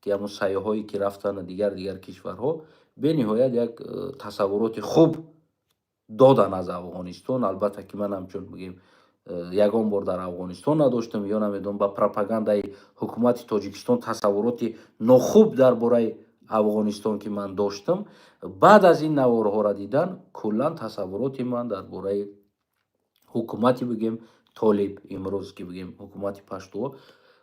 ки ҳамон сайёҳое ки рафтанд дигар дигар кишварҳо, бениҳоят як тасаввуроти хуб додан аз Афғонистон. Албатта ки ман ҳамчун, бигем, ягон бор дар Афғонистон надоштам ё намедонам, ба пропагандаи ҳукумати Тоҷикистон тасаввуроти нохуб дар бораи Афғонистон ки ман доштам, баъд аз ин наворҳоро дидан куллан тасаввуроти ман дар бораи ҳукумати, бигем, толиб имрӯз, ки бигем, ҳукумати паштуо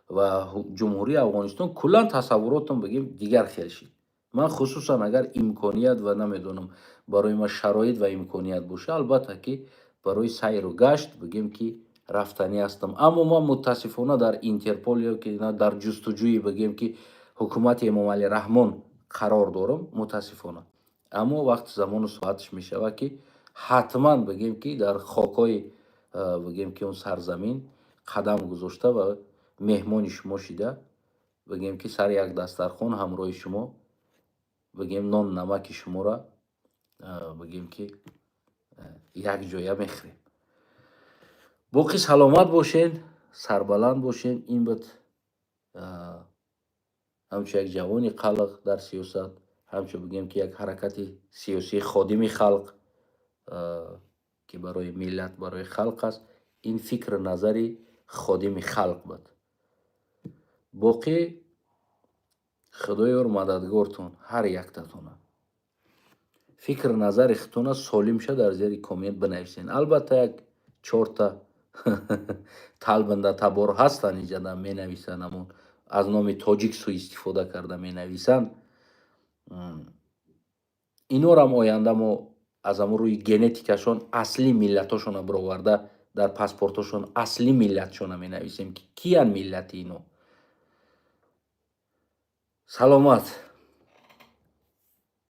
ва Ҷумҳурии Афғонистон, куллан тасаввуротам, бигем, дигар хел шид. Ман хусусан агар имконият ва намедонам, барои ман шароит ва имконият боша, албатта ки барои сайру гашт, бигем, ки рафтанӣ ҳастам. Аммо ман мутаассифона дар Интерпол ё ки дар ҷустуҷӯи, бигем, ки ҳукумати Эмомалӣ Раҳмон қарор дорам, мутаассифона. Аммо вақти замону соаташ мешавад, ки ҳатман, бигем, ки дар хокҳои, бигем, ки он сарзамин қадам гузошта ва меҳмони шумо шида, бигем, ки сари як дастархон ҳамроҳи шумо, бигем, нон намаки шуморо, бигем, ки якҷоя мехӯрем. Боқӣ саломат бошед, сарбаланд бошед. Ин буд ҳамчун як ҷавони қалқ дар сиёсат, ҳамчун, бигем, ки як ҳаракати сиёсии ходими халқ, ки барои миллат, барои халқ аст. Ин фикру назари ходими халқ буд. Боқӣ Худоёр мададгортон ҳар яктатона. Фикру назари худтона солимша дар зери коммент бинависен. Албатта, як чорта талбанда табор ҳастанд, иҷада менависанд, ҳамон аз номи тоҷик суистифода карда менависанд. Инорам оянда мо аз ҳамон рӯи генетикашон асли миллатошонро бироварда, дар паспортошон асли миллатшона менависем, ки киян миллати ино. Саломат.